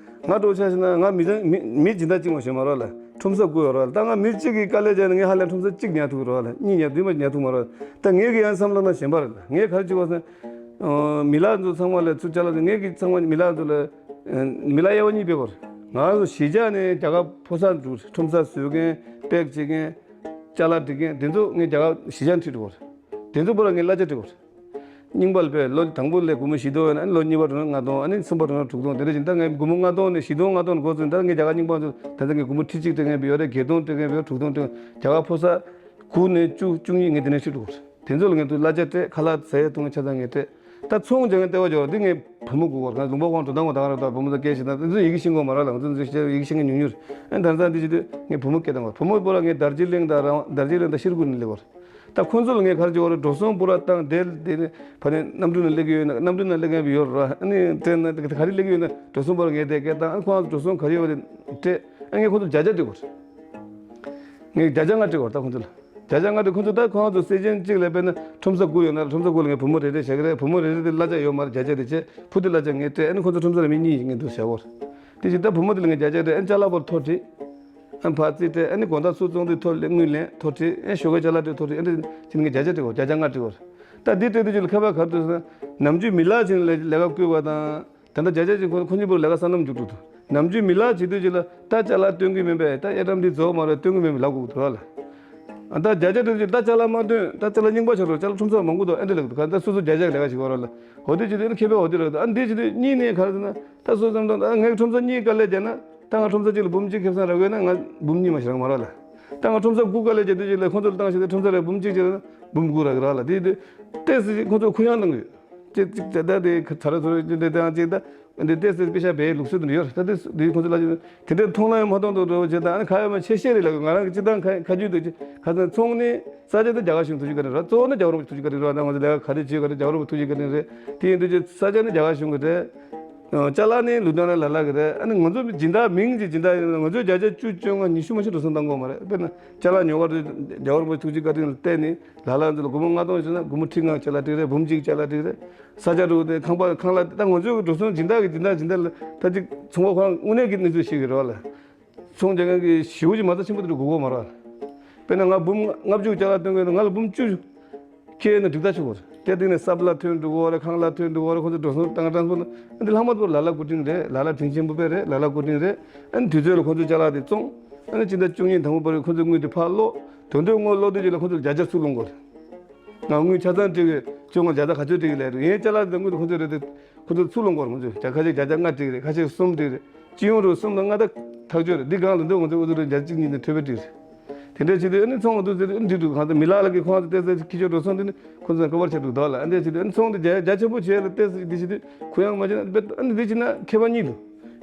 ང་འགྲོ་ཆ་ཞིག་ན་ང་མི་མི་མི་སྦྱིན་བདག་གཅིག་མ་ཞིག་མ་རེད་བ་ལ། ཁྲོམ་ས་དགུ་ཡོད་རེད་བ་ལ། ད་ང་མི་གཅིག་གིས་དཀའ་ལས་བརྒྱབ་ནས་ངས་ཧ་ལས་ཁྲོམ་ས་གཅིག་ཉར་ཐུབ་རེད་བ་ལ། གཉིས་ཉར་བདུན་མ་ཉར་ཐུབ་མ་རེད་བ། ད་ངས་གི་ཡང་བསམ་བློ་ན་གཞན་པ་རེད། ངས་ག་རེ་བྱེད་དགོས་ཟེར་ན། མི་ལག་ཚོ་ཚང་མ་ལ་ཚུར་ཅ་ལག་ངས་གི་ཚང་མ་མི་ལག་ཚོ་ལ་མི་ལག་དབྱེ་བ་གཉིས་སྤེལ་དགོས་རེད། ང་ཚོ་གཞིས་ཆགས་ནས་རྒྱ་གར་ཕོ་གསར་འགྲོ་ཁྲོམ་ས་བཟོ་མཁན་པེག་བྱེད་མཁན་ཅ་ལག་སྒྲིག་མཁན་དེ་ཚོ་ངས་རྒྱ་གར་གཞིས་ཆགས་ནས་ཁྲིད་འགྲོ་དགོས་རེད། དེ་ཚོ་བར་ངས་གླ་ཆ་སྤྲད་དགོས་རེད། རྙིང་པ་ལ་དཔེ་ལོ་དང་པོ་ལས་སྒོར་མོ་བཞི་སྟོང་ཡོད་ན་ལོ་གཉིས་པ་འགྲོ་ན་ལྔ་སྟོང་། ཨ་ནི་གསུམ་པ་འགྲོ་ན་དྲུག་སྟོང་དེ་འདྲ་བཞིན། ད་ངས་སྒོར་མོ་ལྔ་སྟོང་ནས་བཞི་སྟོང་ལྔ་སྟོང་ནས་འགོ་བཙུགས། ད་ངས་རྒྱ་གར་རྙིང་པ་ཚོ་ད་ལྟ་ངས་སྒོར་མོ་ཁྲི་གཅིག་སྤྲད་མཁན་ཡོད་རེད། བརྒྱད་སྟོང་སྤྲད་མཁན་ཡོད་རེད། དྲུག་སྟོང་སྤྲད་མཁན། རྒྱ་གར་ཕོ་གསར་དགུ་ནས་བཅུ་བཅུ་གཉིས་ངས་དེ་ནས་ཁྲིད་འགྲོ་དགོས་རེད། དེ་ཚོ་ལ་ངས་དུ་གླ་ཆ་སྤྲད། ཁ་ལག་ཟས་བཏུང་ཆ་ཚང་ངས་སྤྲད། ད་ཚོང་སྦྱང་མཁན་ལྟེ་བ་འཇོག་འདི་ངས་ བུ་མོ་སྒུག་གོ། ལུང་པ་ཁོང་འགྲོ་སྟངས་ཁོ་ད་ག་རང་ད་བུ་མོ་ད་སྐད་བཤད་ན་ང་ཚོ་ཡི་གེ་ཤེས་ཀྱི་ཡོད་མ་རེད་ལ། ང་ཚོ་ཡི་གེ་ཤེས་མཁན་ཉུང་ཉུང་རེད། ཨ་ནི་ད་ལྟ་འདི་བྱེད་དུས་ངས་བུ་མོ་སྐད་བཏང་གོ། བུ་མོ་པོ་ལ་ངས་དར་ཇི་ལིང་དང་རང་དར་ཇི་ལིང་དང་ཤིར་ཀུར་ནས་སླེབས་ཡོད་རེད། ད་ཁོང་ཚོ་ལ་ངས་ག་རེ་བྱེད་ཀྱི་ཡོད་རེད། འགྲོ་སོང་པོ་ར་བཏང་དེ་དེ་ནས་ཕ་ནས་གནམ་གྲུ་ནང་སླེབས་ཀྱི་ཡོད་ན། གནམ་གྲུ་ནང་སླེབས་མཁན་ཡོད་རེད། ཨ་ནི་དེ་ན་ག་རེ་སླེབས་ཀྱི་ཡོད་ན་འགྲོ་སོང་པོ་ར་ངས་དེ་སྐད་བཏང་། ཨ་ནི་ཁོང་ཚོ་འགྲོ་སོང་ག་རེ་ཡོད་རེད་སྤྲད། ཨ་ངས་ཁོང་ཚོ་བརྒྱ་ཆ་སྤྲད་དགོས་རེད། ངས་བརྒྱ་ཆ་ལྔ་སྤྲད་དགོས་རེད་ད་ཁོང་ཚོ་ལ། བརྒྱ་ཆ་ལྔ་སྤྲད། ཁོང་ཚོ་ད་ཁོང་ཚོ་སེ་ཆེན་གཅིག་ལ་དཔེར་ན་ཁྲོམ་ས་དགུ་ཡོད་ན། ཁྲོམ་ས་དགུ་ལ་ངས་བུ་མོ་རེ་རེ་བཞག་གི་རེད། བུ་མོ་རེ་རེ་དེ་གླ་ཆ་ཡོད་མ་རེད། བརྒྱ་ཆ་དེ་བྱས། བུ་དེ་གླ་ཆ་ངས་སྤྲད། ཨ་ནི་ཁོང་ཚོ་ཁྲོམ་ས་ལ་མི་གཉིས་ངས་འདུག་བཞག་གོ། དེ་བཞིན་ད་བུ་མོ་དེ་ལ་ངས་བརྒྱ་ཆ་སྤྲད། ཨ་ནི་ཅ་ལག་པོར་ཐོ་བྲིས། ཨ་ནི་ཕར་རྩིས་སྤྲད། ཨ་ནི་དགོང་དག་ཚུར་བཙོང་དུས་ཐོ་ལེན་དངུལ་ལེན་ཐོ་བྲིས། ཨ་ནི་ཞོགས་ཀས་ཅ་ལག་སྤྲད་ཐོ་བྲིས། ཨ་ནི་དེ་ངས་བརྒྱ་ཆ་སྤྲད་གོ། བརྒྱ་ཆ་ལྔ་སྤྲད་གོ། ད་འདི་སྤྲད་དུས་ཅིག་ལ་ཁ་པར་ག་རེ་འདུག་ཟེར་ན། ནམ་རྒྱུན་མི་ལག་ཅིག་ལ་ལས་ཀ་བསྐུལ་བ་དང་། ད་ལྟ་བརྒྱ་ཆ་ཅིག་ཁོ་ཁོ་གཉིས་པོར་ལས་ཀ་སོ་ནམ་འཇུག་འགྲོ་འདུག་ནམ་རྒྱུན་མི་ལག་བྱེད་དུས་ཅིག་ལ་ད་ཅ་ལག་སྟོན་གྱི་མིན་པས། ད་ཨེ་ཊམ་འདི་རྫོགས་མ་རེད། སྟོན་གྱི་མིན་པས་ལབ་དགོས་འདུག་ར་ལ། ཨ་ད་བརྒྱ་ཆ་སྤྲད་དུས་ད་ཅ་ལག་མ་སྟོན། ད་ཅ་ལག་རྙིང་པ་ཆགས་འགྲོ། ཅ་ལག་ཁྲོམ་ས་མང་པོ་འདུག་ཨེ་འདྲ་ལབ་འདུག་ཁ་ད་སོ་སོ་བརྒྱ་ཆ་ལས་ཀ་བྱེད་ཀྱི་ཡོད་ར་ལ། འོ་དེ་བྱེད་དུས་ཨ་ནི་ཁེ་ཕན་འོ་དེ་ར་འདུག་ཨ་འདི་བྱེད་དུས་གཉིས་ནས་ག་རེ་ཟེར་ན། ད་སོ་སོ་བསམ་བློ་ད་ངས་ཁྲོམ་ས་གཉིས་ཀ་ལས་བརྒྱབ་ན། ད་ང་ཁྲོམ་ས་གཅིག་ལ་འབུམ་གཅིག་ཁེ་བཟང་རག་གི་ཡོད་ན། ང་འབུམ་གཉིས་མ་ཞིག་རག་མ་རག་ལ། ད་ང་ཁྲོམ་ས་དགུ་ཀ་ལས་བརྒྱབ་དུས་ཅིག་ལ་ཁོང་ཚོ་ལ་བཏང་བྱས་ཏེ་ཁྲོམ་ས་ལ་འབུམ་གཅིག་བྱས་ན་འབུམ་དགུ་རག་གི་ར་ལ། དེ་དེ་ཏོག་ཙམ་ཁོང་ཚོ་གུ་ཡངས་གཏོང་གི་ཡོད། ཅེས་ཅིག་དེ་ལྟ་དེ་ཚ་ར་ཚོ་རེ་ཅིག་དེ་དང་ཅིག་ད་འདི་ཏོག་ཙམ་པེ་ཤ་བེད་ལུགས་སྲོལ་དུ་ཡོད་རེད། ད་དེ་དེ་ཁོང་ཚོ་ལ་དེ་འདྲའི་མཐོང་ལམ་མ་མཐོང་དུ་འགྲོ་བྱེད་དང་། ཨ་ནི་ཁ་ཡོད་མ་ཆེ་ཤེས་རེད་ལ། ང་རང་གི་སྤྱི་བཏང་ཁ་ཁ་རྒྱུད་དུ་ཅིག་ཁ་སང་ཚོང་ནི་ས་ཆ་དེ་རྒྱ་གར་གཞུང་ཐུགས་རྗེ་བཀའ་དྲིན་རེད། གཙོ་བོ་ནི་རྒྱ་གར་པ་ཐུགས་རྗེ་བཀའ་དྲིན་རེད། ང་ཚོ་ལས་ཀ་ག་རེ་བྱེད་ག་རེ་རྒྱ་གར་པ་ཐུགས་རྗེ་བཀའ་དྲིན་རེད། དེ་ཡིན་དུས་ཅིག་ས་ཆ་ནི་རྒྱ་གར་གཞུང་གི་རེད། ཅ་ལག་ནི་ལུང་སྟོན་ལ་ལ་ལ་གི་རེད། ཨ་ནི་ང་ཚོ་སྦྱིན་བདག་མིང་གཅིག་སྦྱིན་བདག་ཡིན་ན། ང་ཚོས་བརྒྱ་ཆ་བཅུ་བཅོ་ལྔ་ཉི་ཤུ་མ་ཤི་འགྲོ་སོང་བཏང་གི་ཡོད་མ་རེད། དཔེར་ན་ཅ་ལག་ཉོ་གར་དུ་རྒྱ་གར་པ་ཐུགས་རྗེ་བཀའ་དྲིན་ལ་བརྟེན་ནས་ལ་ལ་ཚོ་ལ་སྒོར་མོ་ལྔ་སྟོང་བྱིན་ན་སྒོར་མོ་ཁྲི་ལྔ་ཅ་ལག་སྤྲད་རེད། འབུམ་གཅིག་ཅ་ལག་སྤྲད་རེད། ས་ཆ་རུ་དེ་ཁང་པ་ཁང་གླ། ད་ང་ཚོའི་འགྲོ་སོང་སྦྱིན་བདག་གི་སྦྱིན་བདག་སྦྱིན་བདག་ལ་ད་ཅིག་ཚོང་པ་ཁོ་རང་དངོས་གནས་ཀྱི་གནས་ཚུལ་ཤེས་ཀྱི་རེད་བ་ལ། ཚོང་རྒྱག་མཁན་གྱི་ཞེ་པོ་ཅིག་མ་རྩ་ཆེན་པོ་དེ་འདྲ་དགོས་ཀྱི་ཡོད་མ་རེད། དཔེར་ན་ང་འབུམ་ལྔ་བཅུ་ཅ་ལག་སྟོན་གྱི་ཡོད་ན་ང་ལ་འབུམ་བཅུ་ཁྱེར་ཡོང་ན་འགྲིག་ཐག་ཆོད་ཀྱི་རེད། སྐྱེལ་འདྲེན་ནས་སབ་ལ་ཐོན་འགྲོ་གི་རེད། ཁང་གླ་ཐོན་འགྲོ་གི་རེད། ཁོ་ཚོ་འགྲོ་སོང་བཏང་ཊ་རན་སི་པོར་ཊི་འདི་ལྷག་མ་དེ་ལ་ལ་སྐུ་དྲིན་རེད། ལ་ལ་དྲིན་ཆེན་པོ་དཔེ་རེད། ལ་ལ་སྐུ་དྲིན་རེད། ཨ་ནི་དུས་ཚོད་ལ་ཁོ་ཚོས་ཅ་ལག་དེ་བཙོང་། ཨ་ནི་སྤྱི་ཟླ་བཅུ་གཉིས་དང་པོ་བར་ཁོ་ཚོའི་དངུལ་དེ་ཕར་སློག་དོན་དུ་དངུལ་སློག་དུས་ཅིག་ལ་ཁོ་ཚོ་ལ་བརྒྱ་ཆ་ཚུར་སློང་དགོས་རེད། ང་དངུལ་ཆ་ཚང་སྤྲད་གི་བཅོ་ལྔ་བརྒྱ་ཆ་ག་ཚོད་སྤྲད་གི་ལས་རེད། ཡིན་ཅ་ལག་དེ་དངུལ་དེ་ཁོ་ཚོས་རེད་དེ། ཁོ་ཚོ་ཚུར་སློང་དགོས་རེད། ཁོ་ཚོས་ཁ་ཤས་བརྒྱ་ཆ་ལྔ་སྤྲད་གི་རེད། ཁ་ཤས་གསུམ་སྤྲད་གི་རེད། སྤྱི་ཡོངས་རུ་གསུམ་དང་ལྔ་ད་ཐག་ཆོད་རེད། འདི་སྒང་ལ་འདི་ང་ཚོ་འུ་ཚོ་རུ་བརྒྱ་གཅིག་གཉིས་ནས་ཐོལ་པ་སྤྲད་རེད། དེ་འདྲ་བྱེད་དུས་ཨ་ནི་ཚོང་འདུ་ཚེ་འདི་འདུག་གང་ལྟར་མི་ལག་ལ་གི་ཁོང་ཚོ་ཏོག་ཙམ་ཁྱི་ཆོ་འགྲོ་སོང་དེ་ནི་ཁོ་ཚོ་དཀའ་བར་ཆགས་འདུག་དོ་ལ། ཨ་འདྲ་བྱེད་དུས་ཨ་ནི་ཚོང་དེ་རྒྱ་རྒྱ་ཆེན་པོ་བྱས་ལ་ཏོག་ཙམ་འདི་བྱེད་དུས་གུ་ཡངས་མ་བྱས་ན་དཔེ་ཨ་ནི་འདི་བྱེད་ན་ཁྱད་པར་གཉིས་འདུག་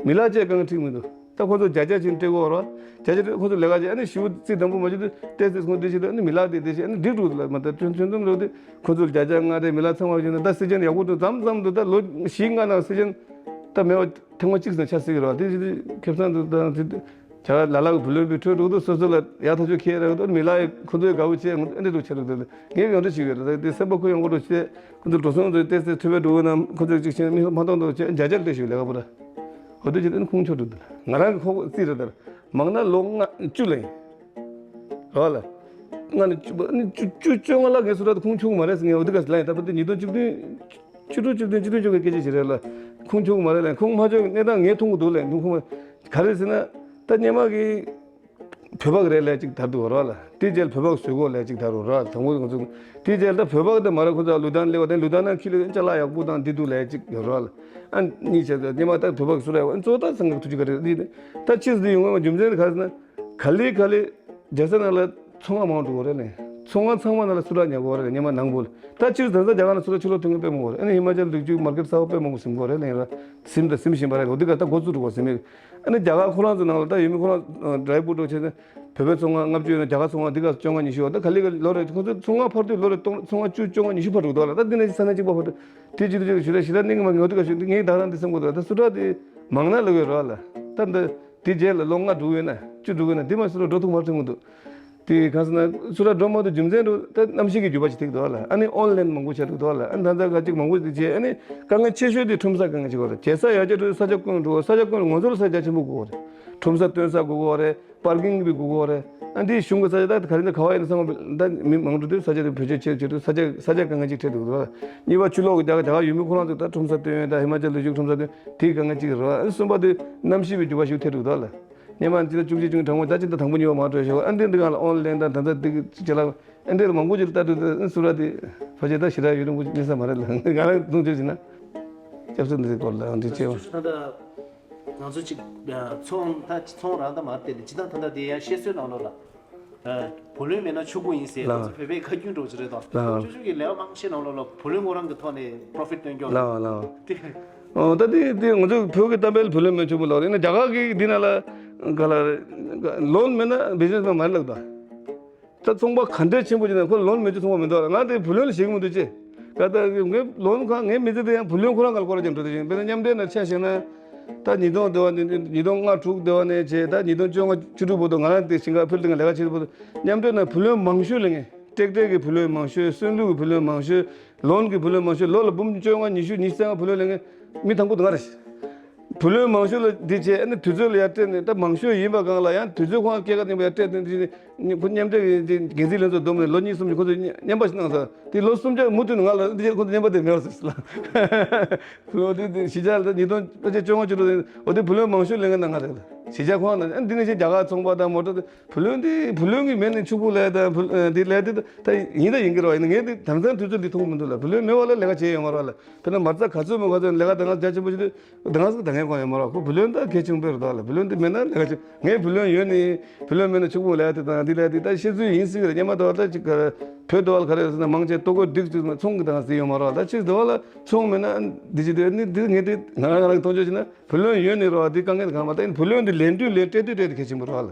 མི་ལག་བཅས་གང་འགྲིག་མི་འདུག་ད་ཁོ་ཚོ་བརྒྱ་ཆ་ཅིག་སྤྲད་དགོས་རེད། བརྒྱ་ཆ་སྤྲད་ཁོ་ཚོ་ལས་ཀ་བྱེད། ཨ་ནི་ཞུ་རྩིས་དང་པོ་མ་བྱེད་དུས་ཏོག་ཙམ་ཁོང་འདི་བྱེད་དུས་ཨ་ནི་མི་ལག་དེ་དེ་བྱེད། ཨ་ནི་འགྲིག་འགྲོ་ལ་མ་ད་ཁྱོད་ཁྱོད་ཚོ་འགྲོ་དུས་ཁོ་ཚོ་བརྒྱ་ཆ་ལྔ་རེ་མི་ལག་ཚང་མ་བྱེད་ན་ད་སེ་ཆེན་ཡག་པོ་འདུག་མཚམས་མཚམས་འདུག་ད་ལོ་བཞི་ལྔ་ནང་སེ་ཆེན་ད་མེད་པ་ཐེངས་མ་གཅིག་ཙམ་ཆགས་སྲིད་ཀྱི་རེད་བ། དེ་བྱེད་དུས་ཁེ་བཟང་འདུག་ད་དེ་བྱ་བ་ལ་ལ་གི་བུ་ལོན་པའི་འཕྲོད་འགྲོ་འདུག་སོ་སོ་ལ་ཡག་ཐག་ཆོད་ཁེལ་རེད་འདུག་མི་ལག་ཁོ་ཚོའི་དགའ་བོ་བྱས་ཨ་འདྲ་འདུག་ཆགས་འདུག་དེ་ངས་ཡོང་འདྲ་བྱེད་ཀྱི་རེད། དེ་སེམས་པ་ཁོ་ཡོང་གི་འགྲོ་བྱས་ཁོ་ཚོ་འགྲོ་སོང་ཚོ་ཏོག་ཙམ་ཐུབ་པའི་འགྲོ་གི་ན་ཁོ་ཚོ་གཅིག་བྱས་མི་མ་མཐོང་འདུག་བྱས་བརྒྱ་ཆ་ལ་ལྟོས་ཤིག་ལས་ཀ་པོ་ར། འོ་དེ་བྱས་ཨ་ནི་ཁོང་ཆོ་འགྲོ་འདུག་ང་རང་གི་ཁོག་རྩིས་རེད་དར་མང་ན་ལོ་ལྔ་བཅུ་ལ་ཡིན། རོགས་ལ། ང་ནི་བཅུ་བཅུ་བཅུ་བཅོ་ལྔ་ལ་ངས་སུ་ར་ཁུངས་ཆུང་མ་རེད་ཟེར། ངས་འོ་དེ་ག་ལ་ཡིན་ད་བར་དུ་ཉིས་སྟོང་བཅུ་བདུན་བཅུ་དྲུག་བཅུ་བདུན་བཅུ་བདུན་བཅུ་གི་སྐད་ཆ་ཞིག་རེད་ལ། ཁུངས་ཆུང་མ་རེད་ལ། ཁུངས་མ་ཆུང་གནས་སྟངས་ངས་མཐོང་གི་འདུག་ལ། ཁུངས་མ་ག་རེ་ཟེར་ན། ད་སྔོན་མ་གི་བོད་པ་གི་རེད་ལས་ཅིག་དར་འདུག་རོགས་ལ། དེ་རྗེས་ལ་བོད་པ་གི་བཟོས་གོ་ལས་ཅིག་དར་རོགས་ལ། དང་པོ་ང་ཚོ་དེ་རྗེས་ལ་ད་བོད་པ་གི་ད་མ་ར་ཁོ་ཚོ་ལུ་ཐང་སླེབས་པ་དེ་ལུ་ཐང་ན་ཁྱི་ལུ་ཅ་ལག་ཡག་པོ་དང་འདི་འདུག་ལས་ཅིག་རོགས་ལ། ཨ་གཉིས་བྱས་ད་སྔོན་མ་ད་བོད་པ་གི་བཟོས་ར་ཡོད། ཨ་གཙོ་བོ་ད་སང་གི་ཐུགས་རྗེ་ག་རེ་རེད། ད་ཕྱིས་སུ་དེ་ཡོང་བ་རྒྱུ་མཚན་ག་རེ་ཟེར་ན། ག་ལེ་ག་ལེ། རྒྱལ་ས་ནང་ལ་ཚོང་ཁང་མང་འགྲོ་གི་རེད་ལེ། ཚོང་ཁང་ཚང་མ་ནང་ལ་སུ་ར་ཉོ་གི་རེད་སྔོན་མ་ནང་པོ་ལ། ད་ཕྱིར་ད་ལྟ་རྒྱ་གར་ནང་སུ་ར་ཕྱི་ལོགས་ཐོན་མཁན་དཔེ་མང་པོ་རེད། ཨ་ནི་ཧི་མ་ཅལ་ལ་འདུག་རྒྱུ་མར་ཀེཊ་གསར་པ་དཔེ་མང་པོ་ཟིན་གི་རེད་ལེ། ཟིན་དང་ཟིན་བཞིན་པ་རེད། འོ་དེ་ག་ད་འགོ་བཙུགས་འགྲོ་གི་ཟིན་མེད། ཨ་ནི་རྒྱ་གར་ཁོ་རང་ཚོ་ནང་ལ་ད་ཡུལ་མི་ཁོ་རང་ཌ་རའི་བུ་འགྲོ་བྱས་ནས་བོད་པའི་ཚོང་ཁང་ལྔ་བཅུ་ཡོད་ན་རྒྱ་གར་ཚོང་ཁང་འདི་ག་བཅོ་ལྔ་ཉི་ཤུ་ཡོད། ད་ག་ལེ་ག་ལོ་རེ་ཁོ་ཚོ་ཚོང་ཁང་ཕར་དུས་ལོ་རེ་སྟོང་ཚོང་ཁང་བཅུ་བཅོ་ལྔ་ཉི་ཤུ་ཕར་འགྲོ་གི་འདུག་ལ། ད་འདི་ནས་ས་གནས་གཅིག་པ་ཕར་དུས་དེ་བྱེད་དུས་ཞུ་ད་ཞེ་དྲག་གནད་འགག་མ་ངེས། འོ་དེ་ག་ཞུ་ངས་ད་རང་འདི་སེམས་གོ་འདུག་ད་སུ་ར་དེ་མང་ན་ལ་གོས་རོགས་ལ། ད་འདི་དེ་རྗེས་ལ་ལོ་ལྔ་འགྲོ་གི་ཡོད་ན་བཅུ་འགྲོ་གི་ཡོད་ན་དེ་མ་སུ་ར་འགྲོ་ཐུབ་མ་ཐུབ་གི་འདུག་དེ་གང་ཟེར་ན་སུ་ར་འགྲོ་མ་ཐུབ་རྒྱུ་མཚན་རུ་ད་གནམ་གཤིས་ཀྱི་འགྱུར་བ་ཞིག་ཐེབས་འདུག་ལ། ཨ་ནི་ཨོན་ལན་མང་པོ་བྱས་འདུག་ལ། ཨ་ནི་ད་ལྟ་ག་ཅིག་མང་པོ་ཞིག་བྱས། ཨ་ནི་དཀའ་ངལ་ཆེ་ཤོས་དེ་ཁྲོམ་ས་དཀའ་ངལ་ཅིག་ཡོད་རེད། བྱེད་ས་ཡར་རྒྱས་འགྲོ་ས་ཆ་དཀོན་འགྲོ། ས་ཆ་དཀོན་འགྲོ། ང་ཚོ་ལ་ས་ཆ་ཆེན་པོ་དགོས་རེད། ཁྲོམ་ས་སྟོན་ས་དགོས་ཀྱི་རེད། པར་ཀིང་གི་དགོས་ཀྱི་རེད། ཨ་འདི་གཞུང་གི་ས་ཆ་ད་ག་རེ་འདི་ག་བ་ཡིན་ན་ཚང་མ་ད་མི་མང་འགྲོ་དུས་ས་ཆ་དེ་བེད་སྤྱོད་བྱེད་བྱེད་དུས་ས་ཆ་ས་ཆ་དཀའ་ངལ་ཅིག་འཕྲད་འདུག་རེད། གཉིས་པ་ཕྱི་ལོགས་ཀྱི་རྒྱ་གར་རྒྱ་གར་ཡུལ་མི་ཁོ་རང་ཚོ་ད་ཁྲོམ་ས་སྟོན་ཡོད། ད་ཧི་མ་ཅལ་ལ་བཞུགས་ཁྲོམ་ས་སྟོན་དེའི་དཀའ་ངལ་ཅིག་རེད། ཨ་གསུམ་པ་དེ་གནམ་གཤིས་པའི་འགྱུར་བ་ཞིག་ཐེབས་འདུག་ད་ལ། སྔོན་མ་ཅི་ལ་བཅུ་གཅིག་བཅུ་གཉིས་གྲང་མོ་ད་ཅི་ད་དང་པོ་གཉིས་པ་མ་འགྲོ་ཞེས་ཨ་འདི་འདི་ག་ལ་ཨོན་ལན་དང་ད་ད་འདི་ཅི་ལ་ཨ་འདི་ལ་མང་པོ་ཅིག་ལ་ལྟ་དུས་ད་སུ་ར་དེ་ཕ་ཆེ་ད་ཞེ་དྲག་ཡོད་རིང་པོ་གནས་ས་མ་རེད་ལ། ང་རང་གདོང་བཅོས་བྱས་ན་སྐྱབས་སུ་འདི་སྐོར་ལ་འདི་བྱས་པ། ད་ལྟ་ང་ཚོ་ཅིག་ཚོང་ད་ཚོང་རང་ད་མ་དེ་ལ་ཇི་ལྟར་ད་ལྟ་དེ་ཡང་བཤད་སྲོལ་ནང་ལོགས་ལ། བུ་ལོན་མེད་ན་ཆོག་གི་ཡིན་ཟེར། ལགས། ང་ཚོ་བོད་པའི་ཁ་རྒྱུན་འདྲ་བོ་ཅིག་རེད་དོ། ལགས། ཅོ་ཅོ་གི་ལས་མང་ཆེ་ནང་ལོགས་ལ་བུ་ལོན་ཁོ་རང་གི་ཐོག་ནས་པོ་རོ་ཕིཊ་སྟོན་རྒྱུ། ལགས་ལགས། དེ་ ཨོ་ད་དེ་དེ་ང་ཚོ་བོད་ཀྱི་གཏམ་དཔེ་ལ་བུ་ལོན་མེད་ཕྱུག་པོ་ལོག་རེད་ན། རྒྱ་གར་གྱི་འདི་ན་ལ་ག་ལ་ལོན་མེད་ན་བི་ཛི་ནེ་སི་མེན་མ་རེད་ལབ་ད། ད་ཚོང་པ་ག་འདྲས་ཆེན་པོ་ཅིག་ན་ཁོ་ལོན་མེད་ཅིག་ཚོང་པ་མི་འདུག་ལ། ང་དེ་བུ་ལོན་ལ་ཞེད་ཀྱི་མི་འདུག་ཅེས། ག་ད་ངས་ལོན་གང་ངའི་མི་ཚེ་དེ་ཡང་བུ་ལོན་ཁོ་རང་ག་ལ་སྐོར་ར་ཅན་འགྲོ་དེ་བཞིན་དཔེར་ན་མཉམ་འབྲེལ་ན་ཆ་བཞག་ན། ད་ཉིས་སྟོང་དེ་བ་ནས་ཉིས་སྟོང་ལྔ་དྲུག་དེ་བ་ནས་བྱས་ད་ཉིས་སྟོང་བཅོ་ལྔ་བཅུ་དྲུག་བར་དུ་ང་རང་དེ་ཞིང་ཁ་ཕུལ་དེ་ང་ལས་ཀ་བྱེད་དུས་བར་དུ་མཉམ་འབྲེལ་ན་བུ་ལོན་མང་ཤོས་ལེན་མཁན། ཀྲེག་ཀྲེག་གི་བུ་ལོན་མང་ཤོས། སོན་ལུག་གི་བུ་ལོན་མང་ཤོས། ལོན་གི་བུ་ལོན་མང་ཤོས། ལོ་ལ་འབུམ་བཅོ་ལྔ་ཉི་ཤུ་ཉི་ཤུ་རྩ་ལྔ་བུ་ལོན་ལེན་མཁན་མི་དང་པོ་དེ་ང་རེད། བུ་ལོན་མང་ཤོས་ལ་འདི་བྱས་ཨ་ནི་དུས་ཚོད་ལ་ཡར་སྤྲད་ནས། ད་མང་ཤོས་ཡིན་པ་གང་ལ་ཡང་དུས་ཚོད་ཁོང་སྐྱེལ་ཀ་ནས་ཡར་སྤྲད་དེ་འདི་ཁོ་མཉམ་འབྲེལ་གྱི་འགན་འཛིན་ལྷན་ཚོགས་བསྡོམས་ནས་ལོ་གཉིས་གསུམ་གྱི་ཁོ་ཚོས་མཉམ་པ་ཞིག་གནང་ས་དེ་ལོ་གསུམ་ཆ་མུ་མཐུད་ནས་ང་ལ་འདི་ཁོ་ཚོ་མཉམ་པ་དེ་མེད་པ་ཟེར་ལ། ལོ་དེ་དེ་གཞིས་ཆགས་ལ་ད་ཉིས་སྟོང་ཕལ་ཆེར་བཅོ་ལྔ་བཅུ་དྲུག་དེ་འོ་དེ་བུ་ལོན་མང་ཤོས་ལེན་མཁན་ན་ང་རེད་ལ། གཞིས་ཆགས་ཁོང་ན་ཨ་འདི་ནས་ཅིག་རྒྱ་གར་ཚོང་པ་དང་མོ་ཊ་དེ་བུ་ལོན་དེ་བུ་ལོན་གྱི་མེད་ནས་ཕྱུག་པོ་ལས་དང་བུ་ཨ་དེ་ལས་དེ་ད་ཡིན་ད་ཡིན་གྱི་རེད་བ། ཡིན་ན་ངས་དེ་དེང་སང་དུས་ཚོད་འདི་མཐོང་གི་མི་འདུག་ལ། བུ་ལོན་མེད་པ་ལ་ལས་ཀ་བྱེད་ཡོད་མ་རེད་བ་ལ། དཔེར་ན་མ་རྩ་ག་ཚོད་མོ་ག་ཚོད་ལས་ཀ་ད་ང་རྒྱ་ཆེན་པོ་ཞིག་འདུག་ད་ང་ཟིག་ད་ངས་གོ་ཡོད་མ་རེད་བ། ཁོ་བུ་ལོན་ད་གལ་ཆེན་པོ་རེད་དོ་ལ། བུ་ལོན་དེ་མེད་ན་ལས་ཀ་བྱེད། ངས་བུ་ལོན་ཡོད་ནི་བུ་ལོན་མེད་ན་ཕྱུག་པོ་ལས་དེ་དང་འདི་ལས་དེ་ད་ཤེས་ཚུལ་ཡིན་སྲིད་གི་རེད། སྙམ་མ་དོ་བ་ད་ཅིག་ག་བོད་དོ་བ་ལ་ག་རེ་ཡོད་ཟེར་ན་མང་ཆེ་ལྟོ་གོས་སྒྲིག་ཚུལ་ན་ཚོང་གི་ད་ང་ཟིག་ཡོད་མ་རེད་བ། ད་ཅིག་དོ་བ་ལ་ཚོང་མེད་ན་འདི་ཅི་དེ་ནི་འདི་ངས་དེ་ང་རང་རང་གི་མཐོང་ཆོས་བྱས་ན། བུ་ལོན་ཡོད་ནི་རོ་དེ་དཀའ་ངལ་གང་མ་ད་ཡིན། བུ་ལོན་དེ་ལེན་དུས་ལེན་སྤྲད་དུས་སྤྲད་དེ་གལ་ཆེན་པོ་རོ་ལ།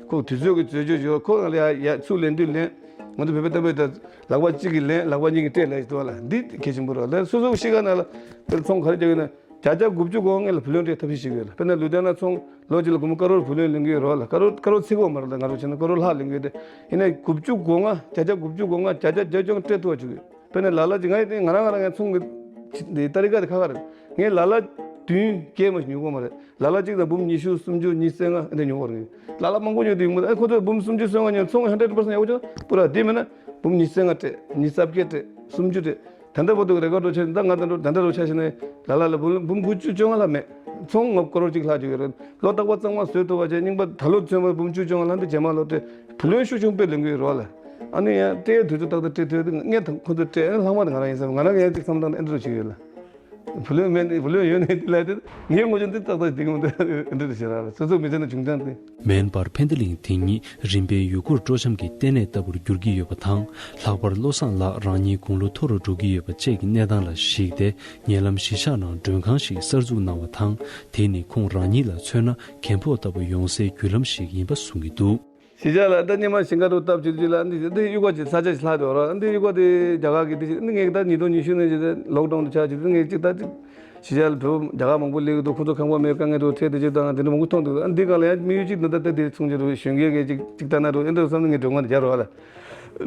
ཁོ་དུས་ཚོད་ཀྱི་རྩོད་གཅོད་བྱོས། ཁོ་ལ་ཡ་ཡ་ཚུར་ལེན་དུས་ལེན། ང་ཚོ་བོད་པའི་བསྟན་པའི་ད་ལག་པ་གཅིག་གིས་ལེན། ལག་པ་གཉིས་ཀྱིས་སྤྲད་ལས་ཞིག་འདུག་ལ། འདི་གལ་ཆེན་པོ་རོ་ལ། སོ་སོ་གི་གཤིས་ཀ་ནང་ལ་དེ་ཚོང་ག་རེ་རྒྱག་ཡོད་ན་བརྒྱ་ཆ་དགུ་བཅུ་གོ་ལྔ་ལ་བུ་ལོན་སྤྲད་ཐབས་ཤེས་བྱེད་ཀྱི་ཡོད་ལ། དཔེར་ན་ལུ་དེ་ན་ཚོང་ལོ་གཅིག་ལ་སྒོར་མོ་ཀ་རོར་བུ་ལོན་ལེན་གྱི་ཡོད་རོ་ལ། ཀ་རོར་ཀ་རོར་ཚིག་གོ་མ་རེད་ལ། ང་རོ་བྱས་ན་ཀ་རོར་ལྷག་ལེན་གྱི་ཡོད་དེ། ཡིན་ན་དགུ་བཅུ་གོ་ལྔ་བརྒྱ་ཆ་དགུ་བཅུ་གོ་ལྔ་བརྒྱ་ཆ་བརྒྱད་ཅུ་ང་སྤྲད་ཐུབ་པ་བྱེད་ཀྱི་ཡོད། དཔེར་ན་ལ་ལ་ཅིག་ང་ཡི་ང་རང་ང་རང་ངའི་ཚོང་གི་ཏ་རི་ཀ་དེ་ཁ་ཁ་རེད། ངས་ལ་ལ་བདུན་བརྒྱད་མ་ཞིག་ཉོ་གི་མ་རེད། ལ་ལ་གཅིག་དང་འབུམ་ཉི་ཤུ་སུམ་ཅུ་ཉི་ཤུ་རྩ་ལྔ་འདི་ཉོ་གི་རེད། ལ་ལ་མང་པོ་ཉོ་དུས་ཡོང་གི་མ་རེད། ཁོ་ཚོས་འབུམ་སུམ་ཅུ་སོ་ལྔ་ཉོ་ཚོང་ཧན་ཌེ་རེད་པར་སེན་ཊི་ཡག་པོ་བྱུང་པུ་ར། དེ་མིན་ན་འབུམ་ཉི་ཤུ་རྩ་ལྔ་སྤྲད། ཉི་ཤུ་རྩ་བརྒྱད་སྤྲད། སུམ་ཅུ་སྤྲད། ད་ལྟ་བར་དུ་རེ་ཀོཌ་རོ་ཆ་ད་ང་ད་འགྲོ་ད་ལྟ་རོ་ཆ་ཞིག་ནས་ལ་ལ་ལ་འབུམ་འབུམ་དགུ་བཅུ་བཅོ་ལྔ་ལྷག་མེད། ཚོང་ང་ཀ་རོར་གཅིག་ལྷག་བཅུག་ཡོད་རེད། ལོ་རྟག་པར་གཙང་མ་བཟོས་ཐུབ་པ་བྱས། རྙིང་པ་ད་ལོ་ཚོད་མ་འབུམ་བཅུ་བཅོ་ལྔ་ལྷག་འདི་རྗེས་མ་ལོ་སྤྲད། བུ་ལོན་ཤུགས་ཆུང་པོས་ལེན་གྱི་ཡོད་རོགས་ལ། ཨ་ནི་ཡང་སྤྲད་དུས་ཚོད་ཏག་ཏག་སྤྲད་ཐུབ་ཡོད་དེ། ངས་ད་ཁོ་ཚོས་སྤྲད། ཨ་ལྷག་མ་དེ་ང་རང་ཡིན་བསམ། ང་རང་ངས་ཅིག་བསམ་སྟངས་ཨེ་འདྲ་རུ་ཞིག་ཡོད་ལ། བུ་ལོན་མེད་ནི་བུ་ལོན་ཡོད་ནི་དེ་ལ་དེ་ངའི་ངོ་ཅན་དེ་ཏག་ཏག་འགྲིག་གི་མི་འདུག་ཨེ་འདྲ་རུ་ཞིག་རག་ལ། སོ་སོ་མི་ཚེ་ནང་བྱུང་ཙང་དེ། མེན་པར་ཕན་བདེ་གླིང་དེ་ཉིད་རིམ་པས་ཡུལ་སྐོར་སྤྲོ་འཆམ་གྱི་ལྟེ་གནས་ལྟ་བུར་འགྱུར་གྱི་ཡོད་པ་དང་། ལྷག་པར་བློ་བཟང་ལགས་རང་ཉིད་དགུང་ལོ་མཐོ་རུ་འགྲོ་གི་ཡོད་པ་བཅས་ཀྱི་གནས་སྟངས་ལ་གཞིགས་ཏེ། ཉེ་ལམ་གཞིས་ཆགས་ནང་མགྲོན་ཁང་ཞིག་གསར་འཛུགས་གནང་བ་དང་། དེ་ནི་ཁོང་རང་ཉིད་ལ་མཚོན་ན་རྒན་ཕོགས་ལྟ་བུ་ཡོང་སའི་བརྒྱུད་ལམ་ཞིག་ཡིན་པ་གསུང་གི་འདུག། གཞིས་ཆགས་ལ་ད་སྙེ་མ་ཞིང་ཁ་རུ་བཏབ་བྱེད་དུས་ལ་འདི་འདི་གཡུག་པ་ཅིག་ས་ཆ་ཞིག་ལྷག་འདུག་ར། འདི་གཡུག་པ་དེ་རྒྱ་གར་གྱི་འདི་ཞིག་འདི་ངས་ད་ཉིས་སྟོང་ཉི་ཤུ་ནས་ཇི་ལོག་ཌའུན་དུ་ཆགས་བྱེད་དུས་ངས་ཅིག་ད་ཅིག་གཞིས་ཆགས་ལ་བོད་རྒྱ་གར་མང་པོ་སླེབས་ཀྱི་འདུག། ཁོང་ཚོ་ཁང་པ་མེད་དཀའ་ངལ་འདུག་ཁྲལ་དེ་ཅིག་དང་དེ་འདྲ་མང་པོ་མཐོང་འདུག། ཨ་འདི་སྒང་ལ་ཡང་དམིགས་ཡུལ་གཅིག་འདི་ད་ལྟ་དེ་ཚོང་ཆེ་རུ་གཞོན་སྐྱེས་ཀྱི་ཅིག་ཅིག་ལྟ་ན་རུ་ཨེ་འདྲ་བསམ་ནས་ངས་མགྲོན་ཁང་དུ་སྦྱར་བ་ལ།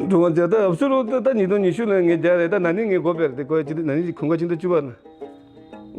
མགྲོན་ཁང་སྦྱར་ད་ཨབ་སུ་རུ་ད་ད་ཉིས་སྟོང་ཉི་ཤུ་ལ་ངས་སྦྱར་རེད། ད་ན་ནིང་ངས་འགོ་དཔེར་དེ་གོ་ཡ་ཅི་ད་ན་ནིང་གི་གུང་ཁ་ཕྱི་ཟླ་བཅུ་པ་ན་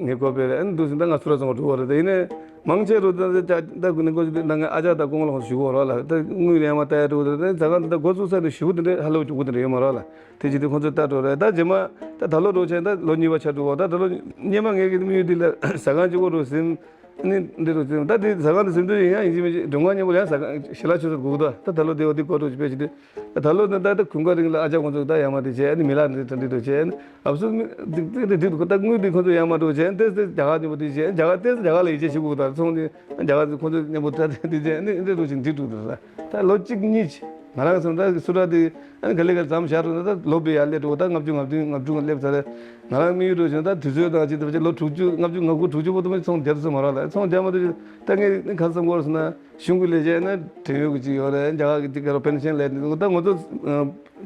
ངས་གོ་བས་རེད། ཨ་ནི་འདུག་ཟིན་ད་ང་སུ་ར་སོང་བ་འགྲོ་བ་རེད། ད་ཡིན་ནའི་མང་ཆེ་རུ་ད་ད་ད་ད་ཀུན་ནས་གོ་ཟིན་ད་ངའི་ཨ་ཅག་ད་ཀོང་ལ་ཁོང་ཞུ་གོ་ར་ལ། ད་དངུལ་ཡང་མ་ལྟ་ཡ་འགྲོ་ད་ད་ཟ་ཁང་ད་ད་འགོ་ཚུགས་ས་ནས་ཞུ་གོ་དེ་འདྲ་ཧ་ལོ་ཞུ་གོ་དེ་འདྲ་ཡོད་མ་ར་ལ། དེ་ཅི་དེ་ཁོང་ཚོས་ལྟ་འགྲོ་རེད། ད་རྗེས་མ་ད་ད་ལོ་འགྲོ་ཆེན་ད་ལོ་གཉིས་པ་ཆགས་འགྲོ་བ། ད་ད་ལོ་སྙེ་མ་ངས་ཀྱི་དམིགས་ཡུལ་འདི་ལ་ཟ་ཁང་གཅིག་པོ་རུ་ཟིན། ཨ་ནི་འདི་རུ་ཟིན་ད་དེ་ཟ་ཁང་དུ་ཟིན་དུས་ཡིན་ཡང་ཡིན་གཅིག་མིན་གཅིག་མགྲོན་ཁང་མཉམ་པོ་ཡང་ཟ་ཁང་ཞལ་ལག་མཆོད་སར་སྒུག་ད། ད་ད་ལོ་དེ་བ་དེ་སྐོར་རུ་དཔེ་ཅི་དེ། ད་ལོ་ནི་ད་ལྟ་གུང་དཀར་རིང་ལ་ཨ་ཅག་ཁོང་ཚོ་ད་ཡར་མར་དེ་བྱས། ཨ་ནི་མི་ལག་འདི་འདྲ་འདི་འདྲ་བྱས། ཨ་ནི་ཨབ་སུ་མི་འདི་འདི་འདི་འདི་ད་དངུལ་འདི་ཁོང་ཚོ་ཡར་མར་འགྲོ་བྱས། ཨ་ནི་ཏེ་ཏེ་རྒྱ་གར་མཉམ་པོ་དེ་བྱས། རྒྱ་གར་ཏེ་རྒྱ་གར་ལ་ཡིད་ཆེས་བྱེད་དགོས། ད་ཚོང་འདི་རྒྱ་གར་ཁོང་ཚོ་མཉམ་པོ་ད་དེ་བྱས། ཨ་ནི་འདི་འདྲ་འགྲོ་བཞིན་འདི་འགྲོ་འདུག་ད། ད་ལོ་གཅིག་གཉིས་ང་རང་སོང་ད་སུ་ར་དེ་ཨ་ནི་ག་ལེ་ག་ལེ་མཚམས་བཞག་འགྲོ་ན། ད་ལོ་བི་ཡར་སླེབས་འགྲོ་ད་ལྔ་བཅུ་ང་བདུན་ང་དྲུག་སླེབས་ཚར་རེད། ང་རང་དམིགས་ཡུལ་འགྲོ་བཞིན་ད་དུས་ཚོད་དང་ཅི་ལྟ་བ་ཅིག་ལོ་དྲུག་ཅུ་ལྔ་བཅུ་ང་དགུ་དྲུག་ཅུ་བར་དུ་མ་ཚོང་རྒྱག་ཐུབ་ས་མ་རག་ལ། ཚོང་རྒྱག་མ་ཐུབ་ད་ངས་ནི་ག་བསམ་གོ་ར་སོང་ན། གཞུང་གི་ལས་བྱེད་ན་བྲན་གཡོག་གི་ཅིག་ཡོད་རེད། རྒྱ་གར་གི་ཅིག་ག་རོ་པེན་ཤན་ལས་ནི་ད་ང་ཚོ་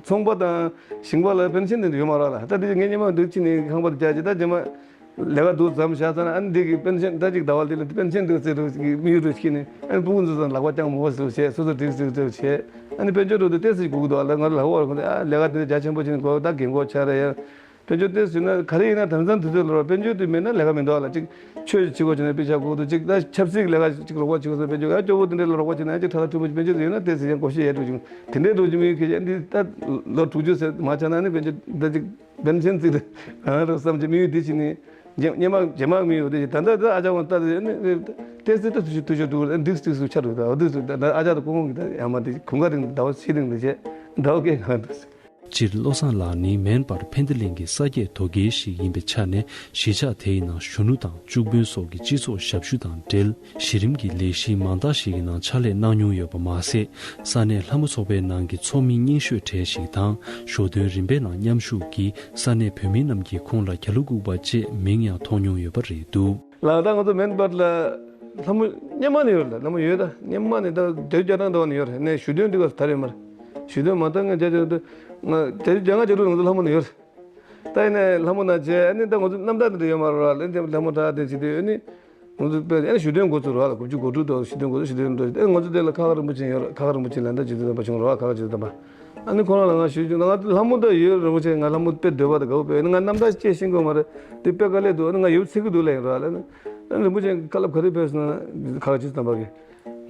ཚོང་པ་དང་ཞིང་པ་ལ་པེན་ཤན་དེ་འདྲ་ཡོད་མ་རེད་ལ། ད་དེ་ངས་སྙེ་མ་འདུག་ཅི་ནས་ཁང་པ་དེ་རྒྱག་ཅིག་ད་རྗེས་མ་ལས་ཀ་འདུག་མཚམས་བཞག་ཚར་ན། ཨ་ནི་འདི་གི་པེན་ཤན་ད་ཅིག་ཟླ་བ་འདི་ལ་པེན་ཤན་འདུག་ཟེར་རུ་ཅིག་དམིགས་ཡུལ་རུ་ཤེས་ནས། ཨ་ནི་སྤུ་གུ་ཚོ་ཚང་ལག་པ་བརྐྱངས་མོ་བ་ཟེར་བྱས། སོ་སོ་འགྲིག་ཟེར་ཟེར་བྱས། ཨ་ནི་དཔལ་འབྱོར་རུ་དེ་ཏོག་ཙམ་སྒུག་འདུག་ལ། ང་ལ་ཧོ་བར་ཁོང་ཚོ་ཨ་ལས་ཀ་དེ་འདྲ་རྒྱ་ཆེན་པོ་བྱས་ནས་དགོས། ད་རྒན་གོག་ཆགས་རེད་ཡ། དཔལ་འབྱོར་ཏོག་ཙམ་ཡོད་ན་ག་རེ་ཡིན་ན་དེང་སང་དུས་ཚོད་ལ་རོ་དཔལ་འབྱོར་དེ་མེད་ན་ལས་ཀ་མི་འདུག་ལ། ཅིག་ཆོས་ཅིག་བྱེད་དགོས་བྱུང་ན་དཔེ་ཆ་སྒུག་འདུག། ཅིག་ད་ཆབ་སྲིད་ཀྱི་ལས་ཀ་ཅིག་རོགས་པ་བྱེད་དགོས་ཟེར། དཔལ་འབྱོར་ཡང་སྐྱོ་བོ་དེ་འདྲ་ལ་རོགས་པ་བྱེད་ན་ཅིག་ཁྲ་ཁྲ་ཐུབ་པོ་དཔལ་འབྱོར་དེ་ཡོད་ན་ཏོག་ཙམ་ཡང་གོ་ཤེས་ཡས་འགྲོ་བྱུང་། དེ་འདྲའི་འགྲོ་རྒྱུ་མི་ཡོད་ཁེ་ཅན་འདི་ད་ལོ་དྲུག་ཅུ་ཟེར་མ་ཆགས་ན་ནི་དཔལ་འབྱོར་ད་ཅིག་པེན་ཤན་ཅིག་ད་རང་རོགས་བསམ་གྱི་དམིགས་ཡུལ་འདི་བྱས་ནས་རྗེས་མ་རྗེས་མ་དམིགས་ཡུལ་འདི་བྱས། ད་ལྟ་ད་ཨ་ཅག་ཁོང་ལྟ་དེ་ནི་ཏོག་ཙམ་ད་ཐུ་ཤུ་ཐུ་ཤུ་འདུག་འདུག་འདུག་འདུག་ཆ་འདུག་ད་འདུག་འདུག་ད་ཨ་ཅག་ད་ཁོང་ཁོང་གི་ད་ཡང་མ་དེ་གུང་ཁ་རིང་ཟླ་བ་ཕྱེད་རིང་དེ་བྱས་ཟླ་བ་བརྒྱད་ནང་འདུག་ཟེར། སྤྱིར་བློ་བཟང་ལགས་ནི་མེན་པར་ཕན་ཏི་ལིང་གི་ས་སྐྱེས་དོ་གལ་ཞིག་ཡིན་པའི་ཆ་ནས། གཞིས་ཆགས་དེའི་ནང་གཞོན་ནུ་དང་བཅུ་དཔོན་སོགས་ཀྱི་སྤྱི་ཚོགས་ཞབས་ཞུ་དང་འབྲེལ། གཞི་རིམ་གྱི་ལས་གཞིའི་མང་དག་ཞིག་གི་ནང་ཕྱག་ལས་གནང་མྱོང་ཡོད་པ་མ་ཟད། ས་གནས་ལྷ་མོ་ཚོགས་པའི་ནང་གི་ཚོགས་མི་རྙིང་ཤོས་གྲས་ཤིག་དང་། ཞོ་སྟོན་རིམ་པའི་ནང་མཉམ་ཞུགས་ཀྱིས་ས་གནས་བོད་མི་རྣམས་ཀྱིས་ཁོང་ལ་རྒྱ་ལོ་ལྐུགས་པ་ཅེས་མིང་ཡང་ཐོགས་མྱོང་ཡོད་པ་རེད་འདུག། ལགས། ད་ང་ཚོ་མེན་པར་ལ་ལྷ་མོ་སྔོན་མ་ནས་ཡོད་རེད། ལྷ་མོ་ཡོད། ད་སྔོན་མ་ནས་ད་རྒྱ་རྒྱ་ནང་འདྲ་བ་ནས་ཡོད་རེད། ནས་གཞོན་སྟོན་འདི་ག་ད་རེད་མ་རེད། གཞོན་སྟོན་མ་ད་ངས་རྒྱ་རྒྱ་ད་ང་རྒྱ་རྒྱ་ང་རྒྱ་ལུགས་ང་ཚོ་ལྷ་མོ་ནས་ཡོད་རེད། ད་ཡིན་ནས་ལྷ་མོ་ན་བྱས་ཨ་ནི་ད་ང་ཚོ་རྣམ་ཐར་འདི་འདྲ་ཡོད་མ་རེད་བ། ལན་དེ་ལྷ་མོ་དྲག་དེ་བྱེད་དུས་ཨ་ནི་ང་ཚོ་དཔེ་ཨ་ནི་གཞོན་སྟོན་འགོ་ཚུགས་རེད་བ། དགུ་བཅུ་གོ་དྲུག་དང་གཞོན་སྟོན་འགོ་ཚུགས། གཞོན་སྟོན་འགྲོ་ཨ་ནི་ང་ཚོ་དེ་ལ་ཁ་ཁ་རིན་པོ་ཆེ་ཡོད་རེད། ཁ་ཁ་རིན་པོ་ཆེ་ལ་ད་རྗེ་བཙུན་དམ་པ་བྱུང་རེད་བ། ཁ་ཁ་རྗེ་བཙུན་དམ་པ། ཨ་ནི་ཁོ་རང་ལ་ང་ཞུས་བྱུང་། ང་ལྷ་མོ་ད་ཡོད་རིན་པོ་ཆེ། ང་ལྷ་མོ་དཔེ་འདོད་པ་དང་དགའ་བོ་དཔེ། ཨ་ནི་ང་རྣམ་ཐར་སྐྱེས་ཤེས་དགོས་མ་རེད། དེ་དཔེ་དཀའ་ལས་འདུག། ཨ་ནི་ང་ཡོད་ཚད་ཀྱི་འདུག་ལབ་ཡིན་ར་ལ། ཨ་ནི་རིན་པོ་ཆེ་བཀའ་སློབ་ག་རེ་ཕེབས་སོང་ན་ཁ་ཁ་རྗེ་བཙུན་དམ་པ་གིས།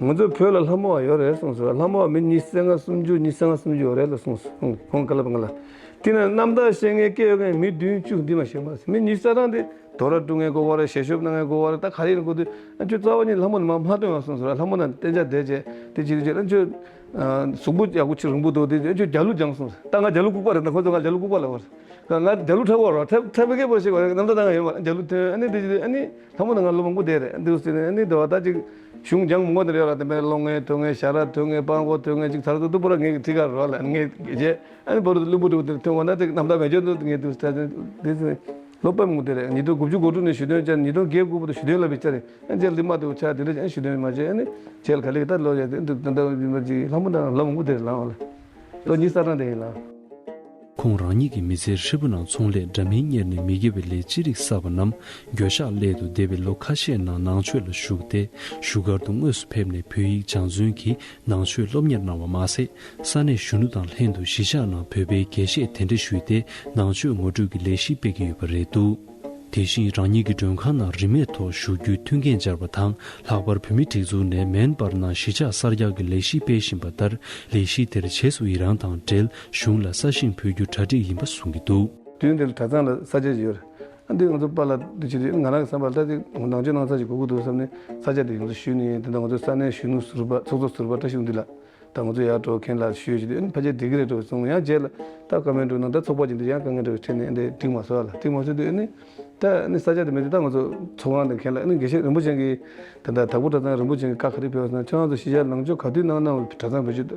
ང་ཚོའི་བོད་ལ་ལྷ་མོ་བ་ཡོད་རེད་གསུངས་སོང་། ལྷ་མོ་བ་མི་ཉི་ཤུ་རྩ་ལྔ་སུམ་ཅུ། ཉི་ཤུ་རྩ་ལྔ་སུམ་ཅུ་ཡོད་རེད་ལ་གསུངས་སོང་། ཁོང་བཀའ་སློབ་ང་ལ། དེ་ན་རྣམ་ཐར་ཤེས་མཁན་སྐྱེས་ཡོད་མཁན་མི་བདུན་བཅུ་འདི་མ་ཤེས་མ་ཟད། མི་ཉི་ཤུ་རྩ་གྲངས་དེ་དོ་ར་སྤྲུག་མཁན་དགོས་པ་རེད། ཞལ་ཤོབ་གནང་མཁན་དགོས་པ་རེད། ད་ག་རེ་ཡིན་དགོས་དུས་ཨ་ཁྱོད་རྩ་བ་ཉིད་ལྷ་མོ་ནས་མ་མ་སྟོན་ཡང་གསུངས་སོང་། ལྷ་མོ་ནས་གཏན་འཇགས་བསྡད་བྱས་དེ་བྱེད་དུས་ཨ་ཁྱོད་གཟུགས་པོ་ཡག་པོ་ཆེ་རིང་པོ་འདུག། དེ་ཨ་ཁྱོད་རྒྱ་ལོ་སྦྱངས་གསུངས་སོང་། ད་ང་རྒྱ་ལོ་ལྐུགས་པ་རེད། ད་ཁོ་ཚོ་ང་རྒྱ་ལོ་ལྐུགས་པ་ལབ་པ་རེད། ང་ང་རྒྱ་ལོ་འཁྲབ་པ་རོ་འཁྲབ་འཁྲབ་པའི་སྐད་པོ་ཞིག་བར་རྣམ་ཐར་བཏང་ཡོད་མ་རེད། རྒྱ་ལོ་ཐོན་ཨ་ནི་དེ་བྱེད་དུས་ཨ་ནི། ལྷ་མོ་ནང་ལོ་མང་པོ་བསྡད་རེད། འདུག་ཟེར་ནས་ཨ་ནི་དེ་བ་ད་ཅིག་གཞུང་སྦྱང་མང་པོ་དེ་རེད་ལ། དེ་མེད་ཀློང་ངེ་ཐོན་ངེ་ཞྭ་ར་ཐོན་ངེ་སྤང་གོ་ཐོན་ངེ་ཅིག་ཚར་དུ་དུ་པོ་ར་ངེ་གི་ཐི་ག་རོ་ལ་ངེ་རྗེས་ཨ་ནི་བོ་རུ་བླུན་པོ་དུ་དེ་ཐོན་བ་ན་དེ་རྣམ་ཐར་མེད་ཅོ་འདུག་ངེ་འདུག་ཟེར་དེ་ཟེར་ལོ་པ་མང་པོ་དེ་རེད། ཉིས་སྟོང་དགུ་བཅུ་གོ་དྲུག་ནས་ཞུ་དོན་བཅར། ཉིས་སྟོང་བརྒྱད་དགུ་བར་དུ་ཞུ་དོན་ལ་བི་བཅར་རེད། ཨ་ནི་རྗེས་ལི་མ་དུ་ཆ་དེ་འདྲ་ཅན་ཞུ་དོན་མ་བྱས། ཨ་ནི་རྗེས་ལ་ག་ལེ་གི་ད་ལོ་ཡ་དེ་འདུག་ད་ལྟ་བི་མ་ཅིག་ལྷ་མོ་དང་ལོ་མང་པོ་དེ་རེད་ལ་ཨོ་ལ། ལོ་གཉིས་ས་གྲངས་དེ་ཡིན་ལ། ཁོང་རང་ཉིད་ཀྱི་མི་ཚེའི་ཧྲིལ་པོ་ནང་ཚོང་ལས་འདྲ་མིན་གཉེར་ནས་མི་དགེ་བའི་ལས་ཅི་རིགས་བསགས་པ་རྣམས། འགྱོད་བཤགས་སླད་དུ་འདས་པའི་ལོ་ཁ་ཤས་ནང་ནང་ཆོས་ལ་ཞུགས་ཏེ། བཞུགས་སྒར་དུ་དངོས་སུ་ཕེབས་ནས་བོད་ཡིག་སྦྱང་བརྩོན་གྱིས་ནང་ཆོས་སློབ་གཉེར་གནང་བ་མ་ཟད། ས་གནས་གཞོན་ནུ་དང་ལྷན་དུ་གཞིས་ཆགས་ནང་བོད་པའི་དགེ་བཤེས་གདན་འདྲེན་ཞུས་ཏེ། ནང་ཆོས་ངོ་སྤྲོད་ཀྱི་ལས་གཞི་སྤེལ་གྱི་ཡོད་པ་རེད་འདུག། དེ་བཞིན་རང་ཉིད་ཀྱི་མགྲོན་ཁང་ནང་རིན་མེད་ཐོག་བཞུགས་རྒྱུའི་མཐུན་རྐྱེན་སྦྱར་བ་དང་། ལྷག་པར་བོད་མི་སྒྲིག་འཛུགས་ནས་མེན་པར་ནང་གཞིས་ཆགས་གསར་རྒྱག་གི་ལས་གཞི་སྤེལ་བཞིན་པ་ལྟར། ལས་གཞི་དེར་རྗེས་སུ་ཡི་རང་དང་འབྲེལ། གཞུང་ལ་ས་ཞིང་འབུལ་རྒྱུ་གྲ་སྒྲིག་ཡིན་པ་གསུང་གི་འདུག། དུས་འདིར་གྲྭ་ཚང་ལ་ས་ཆ་ཡོད་རེད། ཨ་འདི་ང་ཚོ་པཱ་ལགས་འདི་བྱེད་དུས་ང་རང་གི་བསམ་པར་ད་ཅིག་ནང་ཆོས་གནང་ས་ཞིག་དགོས་ཀྱི་འདུག་བསམ་ནས་ས་ཆ་དེ་ཡོངས་སུ་ཞུས་ནས། དེ་འདྲ་ང་ཚོ་ས་གནས་གཞོན་ནུ་ཟུར་པ་ཚོགས་གཙོ་ཟུར་པ་བཀྲ་ཤིས་དབང་འདུས་ལགས་དང་ང་ཚོ་ཡར་འགྲོ་མཁན་ལ་ཞུས་བྱས་དུས་ཨ་ནི་ཕལ་ཆེར་འགྲིག་གི་རེད་འགྲོ་གསུངས། ཡང་རྗེས་ལ་ད་བཀའ་མོལ་འགྲོ་ན་ད་ཚོགས་པ་ཅིག་འདི་ཡང་དཀའ་ངལ་འདྲ་བའི་འཕྲད་ནས་ཨ་འདི་འགྲིག་མ་སོང་ལ། འགྲིག་མ་སོང་དུས་ཨ་ནི་ད་ཨ་ནི་ས་ཆ་དེ་མེད་དུས་ད་ང་ཚོ་ཚོགས་ཁང་དེ་མཁན་ལ་ཨ་ནི་དགེ་བཤེས་རིན་པོ་ཆེ་གིས་ད་ད་དྭགས་པོ་གྲྭ་ཚང་རིན་པོ་ཆེ་གིས་བཀའ་ག་རེ་ཕེབས་སོང་ན། ཁྱོད་རང་ཚོ་གཞིས་ཆགས་ནང་ཆོས་ག་དུས་གནང་ན་གྲྭ་ཚང་བེད་སྤྱོད་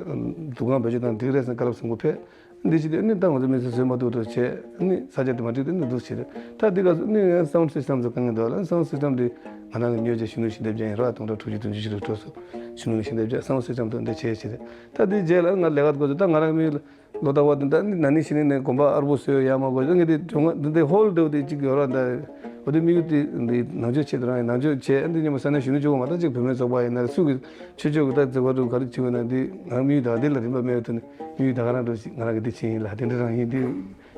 འདུ་ཁང་བེད་སྤྱོད་བཏང་འགྲིག་རེད་ཟེར་བཀའ་སློབ་གསུང་གི་ཕེབས། འདི་བྱེད་དུས་ཨ་ནི་ད་ང་ཚོ་མི་ཚེ་བཟོས་མ་ཐུབ་ཐུབ་བྱས། ཨ་ནི་ས་ཆ་དེ་མ་འགྲིག་དུས་ཨ་ནི་འདུག་བྱས་རེད། ད་འདི་ག་ཨ་ནི་སའུན་སིས་ཊམ་ཚོ་དཀའ་ངལ་འདུག་ལ། སའུན་སིས་ཊམ་འདི་ང་རང་གི་ཉོས་བྱས་གཞོན་ནུ་ཞལ་འདེབས་ཅན་ཡིན་ར། སྟོང་ཕྲག་དྲུག་ཅུ་བདུན་ཅུ་ཞིག་རེད་འགྲོ་སོང་། གཞོན་ནུ་ཞལ་འདེབས་ཅན་སའུན་སིས་ཊམ་དུ་འདི་བྱས་བྱས་རེད། ད་འདི་རྗེས་ལ་ང་ལས་ཀ་དགོས་ཚུལ་ད་ང་རང་མི་ལོ་ལྟ་བ་འདི་ད་ནི་ན་ནིང་ཕྱི་ནིང་ནས་དགོན་པ་ཨར་པོ་བཟོས་ཡ་མ་དགོས། ངས་འདི་གྲོང་འདི་འདི་ཧོལ་འདྲ་བོ་འདི་གཅིག་ཡོད་ར། འདི་འོ་དེ་དམིགས་ཡུལ་འདི་འདི་ནང་ཆོས་ཆེད་དུ་རང་ཡིན། ནང་ཆོས་བྱས་འདི་ཉིན་མོ་ས་གནས་གཞོན་ནུ་གཅིག་པོ་མ་གཏོགས་གཅིག་བུད་མེད་ཚོགས་པ་ཡིན་ན་རེད། སུ་གི་ཆོས་ཕྱོགས་ཀྱི་ད་འཛིན་པ་འདྲ་ག་རེ་བྱེད་དགོས་ན་འདི་ང་དམིགས་ཡུལ་ད་འདི་ལ་རིན་པ་མེད་དུ་ནི་དམིགས་ཡུལ་ད་ག་རང་འགྲོ་ཞིག་ང་རང་གི་འདི་བྱེད་ཡིན་ལ། དེ་འདྲ་རང་ཡིན། འདི་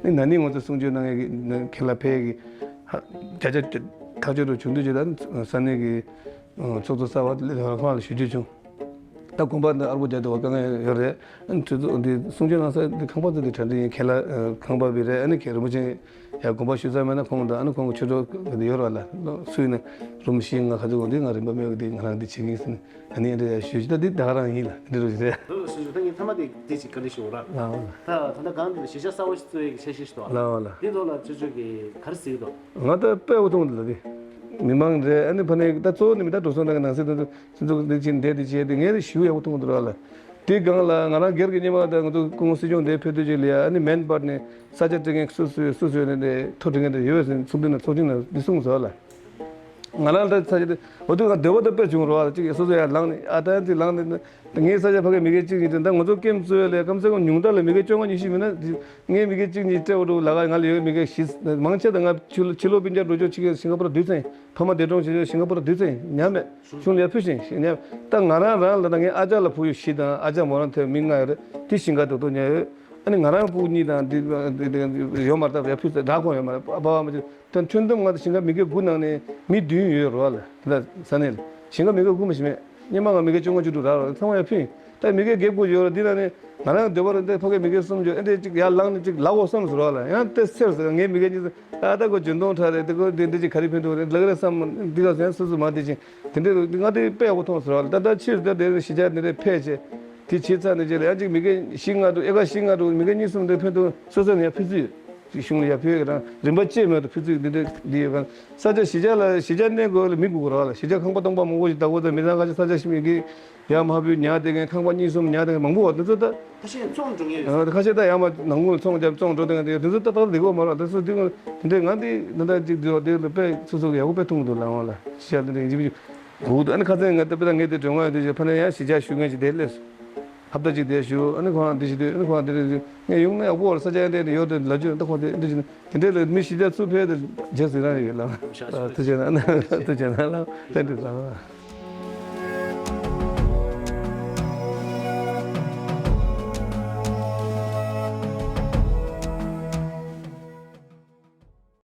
ནི་ན་ནིང་ང་ཚོ་གསུང་ཆོས་གནང་ཡས་ཀྱི་ཁྱེད་ལ་ཕེབས་ཀྱི་ཧ་བརྒྱ་ཆ་ཐག་ཆོད་འགྲོ་བྱུང་དུས་ཀྱི་ད་ས་གནས་ཀྱི་ཚོགས་གཙོ་གསར་པ་ལས་ཁང་ལ་ཞུ་རྒྱུ་བྱུང་། ད་དགོན་པ་འདི་ཨར་པོ་རྒྱག་འདུག་བ། དཀའ་ངལ་ཡོད་རེད། ཨ་ནི་དུས་ཚོད་འདི་གསུང་ཆོས་གནང་ས་འདི་ཁང་པ་ཚོ་འདི་གྲ་འགྲིག་ཡིན། ཁྱེད་ལ་ཁང་པ་བི་རེད། ཨ་ནི་ཁྱེད་རིན་པོ་ཆེ་ཡ་དགོན་པ་ཞུ་ས་མེད་ན་ཁོང་དང་ཨ་ནི་ཁོང་གི་ཆོས་གྲོགས་འདི་ཡོད་ར་ལ། སུ་ཡིན་ན་རུམ་བཞི་ལྔ་ག་ཚོད་འདི་ང་རིན་པ་མེད་འདི་ང་རང་འདི་བྱེད་ཀྱི་ཡིན་ཟེར་ནས་ཨ་ནི་ཨ་འདྲ་ཡ་ཞུ་ཞུ། ད་འདི་ད་ག་རང་ཡིན་ལ་འདི་འདྲ་རེད། ལགས་སོ། ད་ངས་མཐའ་མ་དེ་དེ་ཅིག་བཀའ་འདྲི་ཞུ་ར། ལགས་ལགས། ད་ད་ལྟ་གང་འདི་ལ་གཞིས་ཆགས་གསར་པ་ཞིག་བཙུགས་ཡས་ཀྱི་འཆར་གཞི་ཞིག་འདུག་ལ། ལགས་ལགས། འདི་ཐོག་ལ་ཚོད་ཚོད་ཀྱི་ག་རེ་གཟིགས་འདུག། ང་ད་དཔེ་འོ་ཐུང་འདི་ལ་དེ་མི་མང་རེད། ཨ་ནི་ཕ་ནས་ད་གཙོ་བོ་ནི་མི་ད་འགྲོ་སོང་ད་གི་ནང་སྲིད་དུ་སྤྱི་ཚོགས་འདི་ཕྱིན་འདས་འདི་བྱས་ཏེ་ངས་རེ་ཞུ་ཡག་པོ་མཐོང་འདུག་ར་ལ། དེ་སྒང་ལ་ང་རང་སྒེར་གྱི་སྙན་མ་ད་ང་ཚོ་སྐུ་ངོ་སྲིད་སྐྱོང་འདིར་ཕེབས་དུས་ཅིག་ལ་ཡ་ཨ་ནི་མེན་པར་ནས་ས་ཆ་སྤྲད་མཁན་སུ་སུ་ཡོད་སུ་སུ་ཡོད་ནས་ཐོ་སྤྲད་མཁན་དེ་ཡོད་པས་ཟེར་ཚོགས་འདུ་ནང་ཚོགས་ཆུང་ནང་འདི་གསུངས་སོང་ལ། ང་རང་ད་ས་ཆ་དེ་འོ་དུས་ང་འདོད་པ་ད་དཔེ་བྱུང་རོགས་ལ་ཅིག་སོ་སོ་ཡ་ལངས་ནས་ཨ་ད་དེ་ལངས་ནས་ངའི་ས་ཆ་ཕ་གི་མི་སྒེར་གཅིག་གཉིས་དེ་ད་ང་ཚོ་ཀེམ་བཙུགས་ཡ་ལས་ཀམ་སེ་ཀམ་ཉུང་མཐའ་ལ་མི་སྒེར་བཅོ་ལྔ་ཉི་ཤུ་མིན་ན་དེ། ངའི་མི་སྒེར་གཅིག་གཉིས་སྤྲད་འོ་འགྲོ་ལ་ག་ང་ལ་ཡོད་མི་སྒེར་བཞི། མང་ཆེ་ད་ང་ཕྱི་ལོ་ཕྱི་ལོ་སྤུན་ཀྱག་འགྲོ་ཆོག་ཕྱི་རྒྱལ་སིང་ག་པོར་དུས་ཚོད་ཕ་མ་འདས་གྲོངས་བྱས་སིང་ག་པོར་དུས་ཚོད་ཉམས་མེད་གཞུང་ལ་ཕུལ་ཞིང་ཞིང་ཉམས། ད་ང་རང་རང་ལ་ད་ངའི་ཨ་ཅག་ལ་བུ་ཡོད་བཞི་དང་ཨ་ཅག་མོ་རང་ཐོན་མི་ལྔ་ཡོད་རེད། དེ་སིང་ག་ཏོག་ཏོག་ཉལ་ཡོད། ཨ་ནི་ང་རང་ཕྲུ་གུ་གཉིས་དང་འདི་འདི་འདི་ཡོད་མ་རེད། ད་ཡར་ཕུལ་ཟེར་རག་ཁོང་ཡོད་མ་རེད། ཨ་ཕ་བ་མ་ཅིག་ད་ཁྱོན་བསྡོམས་ང་ད་སིང་ག་མི་སྒེར་དགུ་ནང་ནས་མི་བདུན་ཡོད་རེད་བ་ལ། དེ་ད་ས་གནས་ལ་སིང་ག་མི་སྒེར་དགུ་མ་ཞིག་མེད། སྔོན་མ་ང་མི་སྒེར་བཅོ་ལྔ་བཅུ་དྲུག་རག་རོགས་ཚང་མ་ཡར་ཕུལ་ཡིན། ད་མི་སྒེར་བརྒྱད་དགུ་ཡོད་རེད། འདི་ནང་ནས་ང་རང་འདོད་པ་རེད། འདི་ཕ་གིའི་མི་སྒེར་གསུམ་ཡོད། ཨེ་འདྲས་ཅིག་ཡར་ལངས་ནས་ཅིག་ལབ་དགོས་བསམ་སོང་ར་ལ། ཡང་དེ་སེར་ཟེར་ངའི་མི་སྒེར་གཉིས་ད་ལྟ་ཁོ་འཇོན་ཐང་དྲག་རེད། དེ་ཁོ་འདི་འདི་ཅིག་ག་རེ་ཕན་ཐོགས་རེད་ལབ་ཀྱི་རེད་བསམ། འདི་ག་ཚོད་ཡང་སོ་སོ་མ་བདེ་ཅིང་དེ་འདྲས་ང་དེ་དཔེ་ཡག་པོ་མཐོང་སོང་ར་ལ། ད་ལྟ་ཕྱིར་ད་དེ་གཞིས་ཆགས་འདི་འདྲས་ཕེབས་བྱས་ དེ་བྱས་ཚར་ནས་རྗེས་ལ་ཡང་ཅིག་མི་རྒན་བཞི་ལྔ་འདུག་ཨེ་ཀར་བཞི་ལྔ་འདུག་མི་རྒན་གཉིས་གསུམ་དེ་ཕན་ཐོགས་སོ་སོ་ནས་ཡང་ཕུལ་རྩིས་ཡོད། ཅིག་གཞུང་ལ་ཡར་ཕུལ་གི་རང་རིན་པ་གཅིག་མེད་དུ་ཕུལ་རྩིས་འདི་འདྲ་འདི་ཡོད་ག་ས་ཆ་གཞིས་ཆགས་ལ་གཞིས་ཆགས་གནས་དགོས་ལ་མི་དགོས་གོ་ར་ལ་གཞིས་ཆགས་ཁང་པ་སྟོང་པ་མང་པོ་ཞིག་བདག་པོ་དང་མི་ཚང་ཁ་ཆེ་ས་ཆ་ཞིག་མི་གི་ཡར་མ་ཕུལ་ཉར་བསྡད་མཁན་ཁང་པ་གཉིས་གསུམ་ཉར་བསྡད་མཁན་མང་པོ་བ་འདི་ཚོ་ད། ཁ་ཤས་ད་ཡར་མ་ནང་ཁུལ་ཚོང་རྒྱབ་ཚོང་འགྲོ་དེ་ག་དེ་དེ་ཚོ་ཏག་ཏག་དེ་གོ་མ་ར་དེ་ཚོ་དེ་དེ་འདྲའི་ང་དེ་ད་ལྟ་ཅིག་དེ་དེ་ལ་དཔེ་སོ་སོ་གི་ཡག་པོ་དཔེ་མཐོང་གི་འདུག་ལ་འོང་ལ་ཤ་དེ་འདྲ་ཡིན་གཅིག་གུག་ཏུ་ཨ་ནི་ཁ་ཚན་ང་ད་དཔེ་ད་ངས་དེ་དྲན་ང་དེ་ཕ་ནས་ཡང་གཞིས་ཆགས་ཞུ་མཁན་ཅིག་དེ་སླེབས་སོང་། ཧབ་ཏ་ཅིག་དེ་ཞུ་ཨ་ནི་ཁོང་དེ་ཞིག་དེ་ཨ་ནི་ཁོང་དེ་རེད་ངས་ཡོང་ན་ཡག་པོ་བར་ས་ཆ་ཡང་དེ་ཡོད་དེ་ལ་ཅོ་ད་ཁོང་དེ་འདྲ་ཞིག་དེ་འདྲའི་ལ་མི་གཞིས་ཆགས་ཚུར་ཕེབས་དེ་རྗེས་ཟིན་རང་ཡོད་ལ་ཐུགས་རྗེ་གནང་ཐུགས་རྗེ་གནང་ལ་ལྷན་དུ་བཟང་།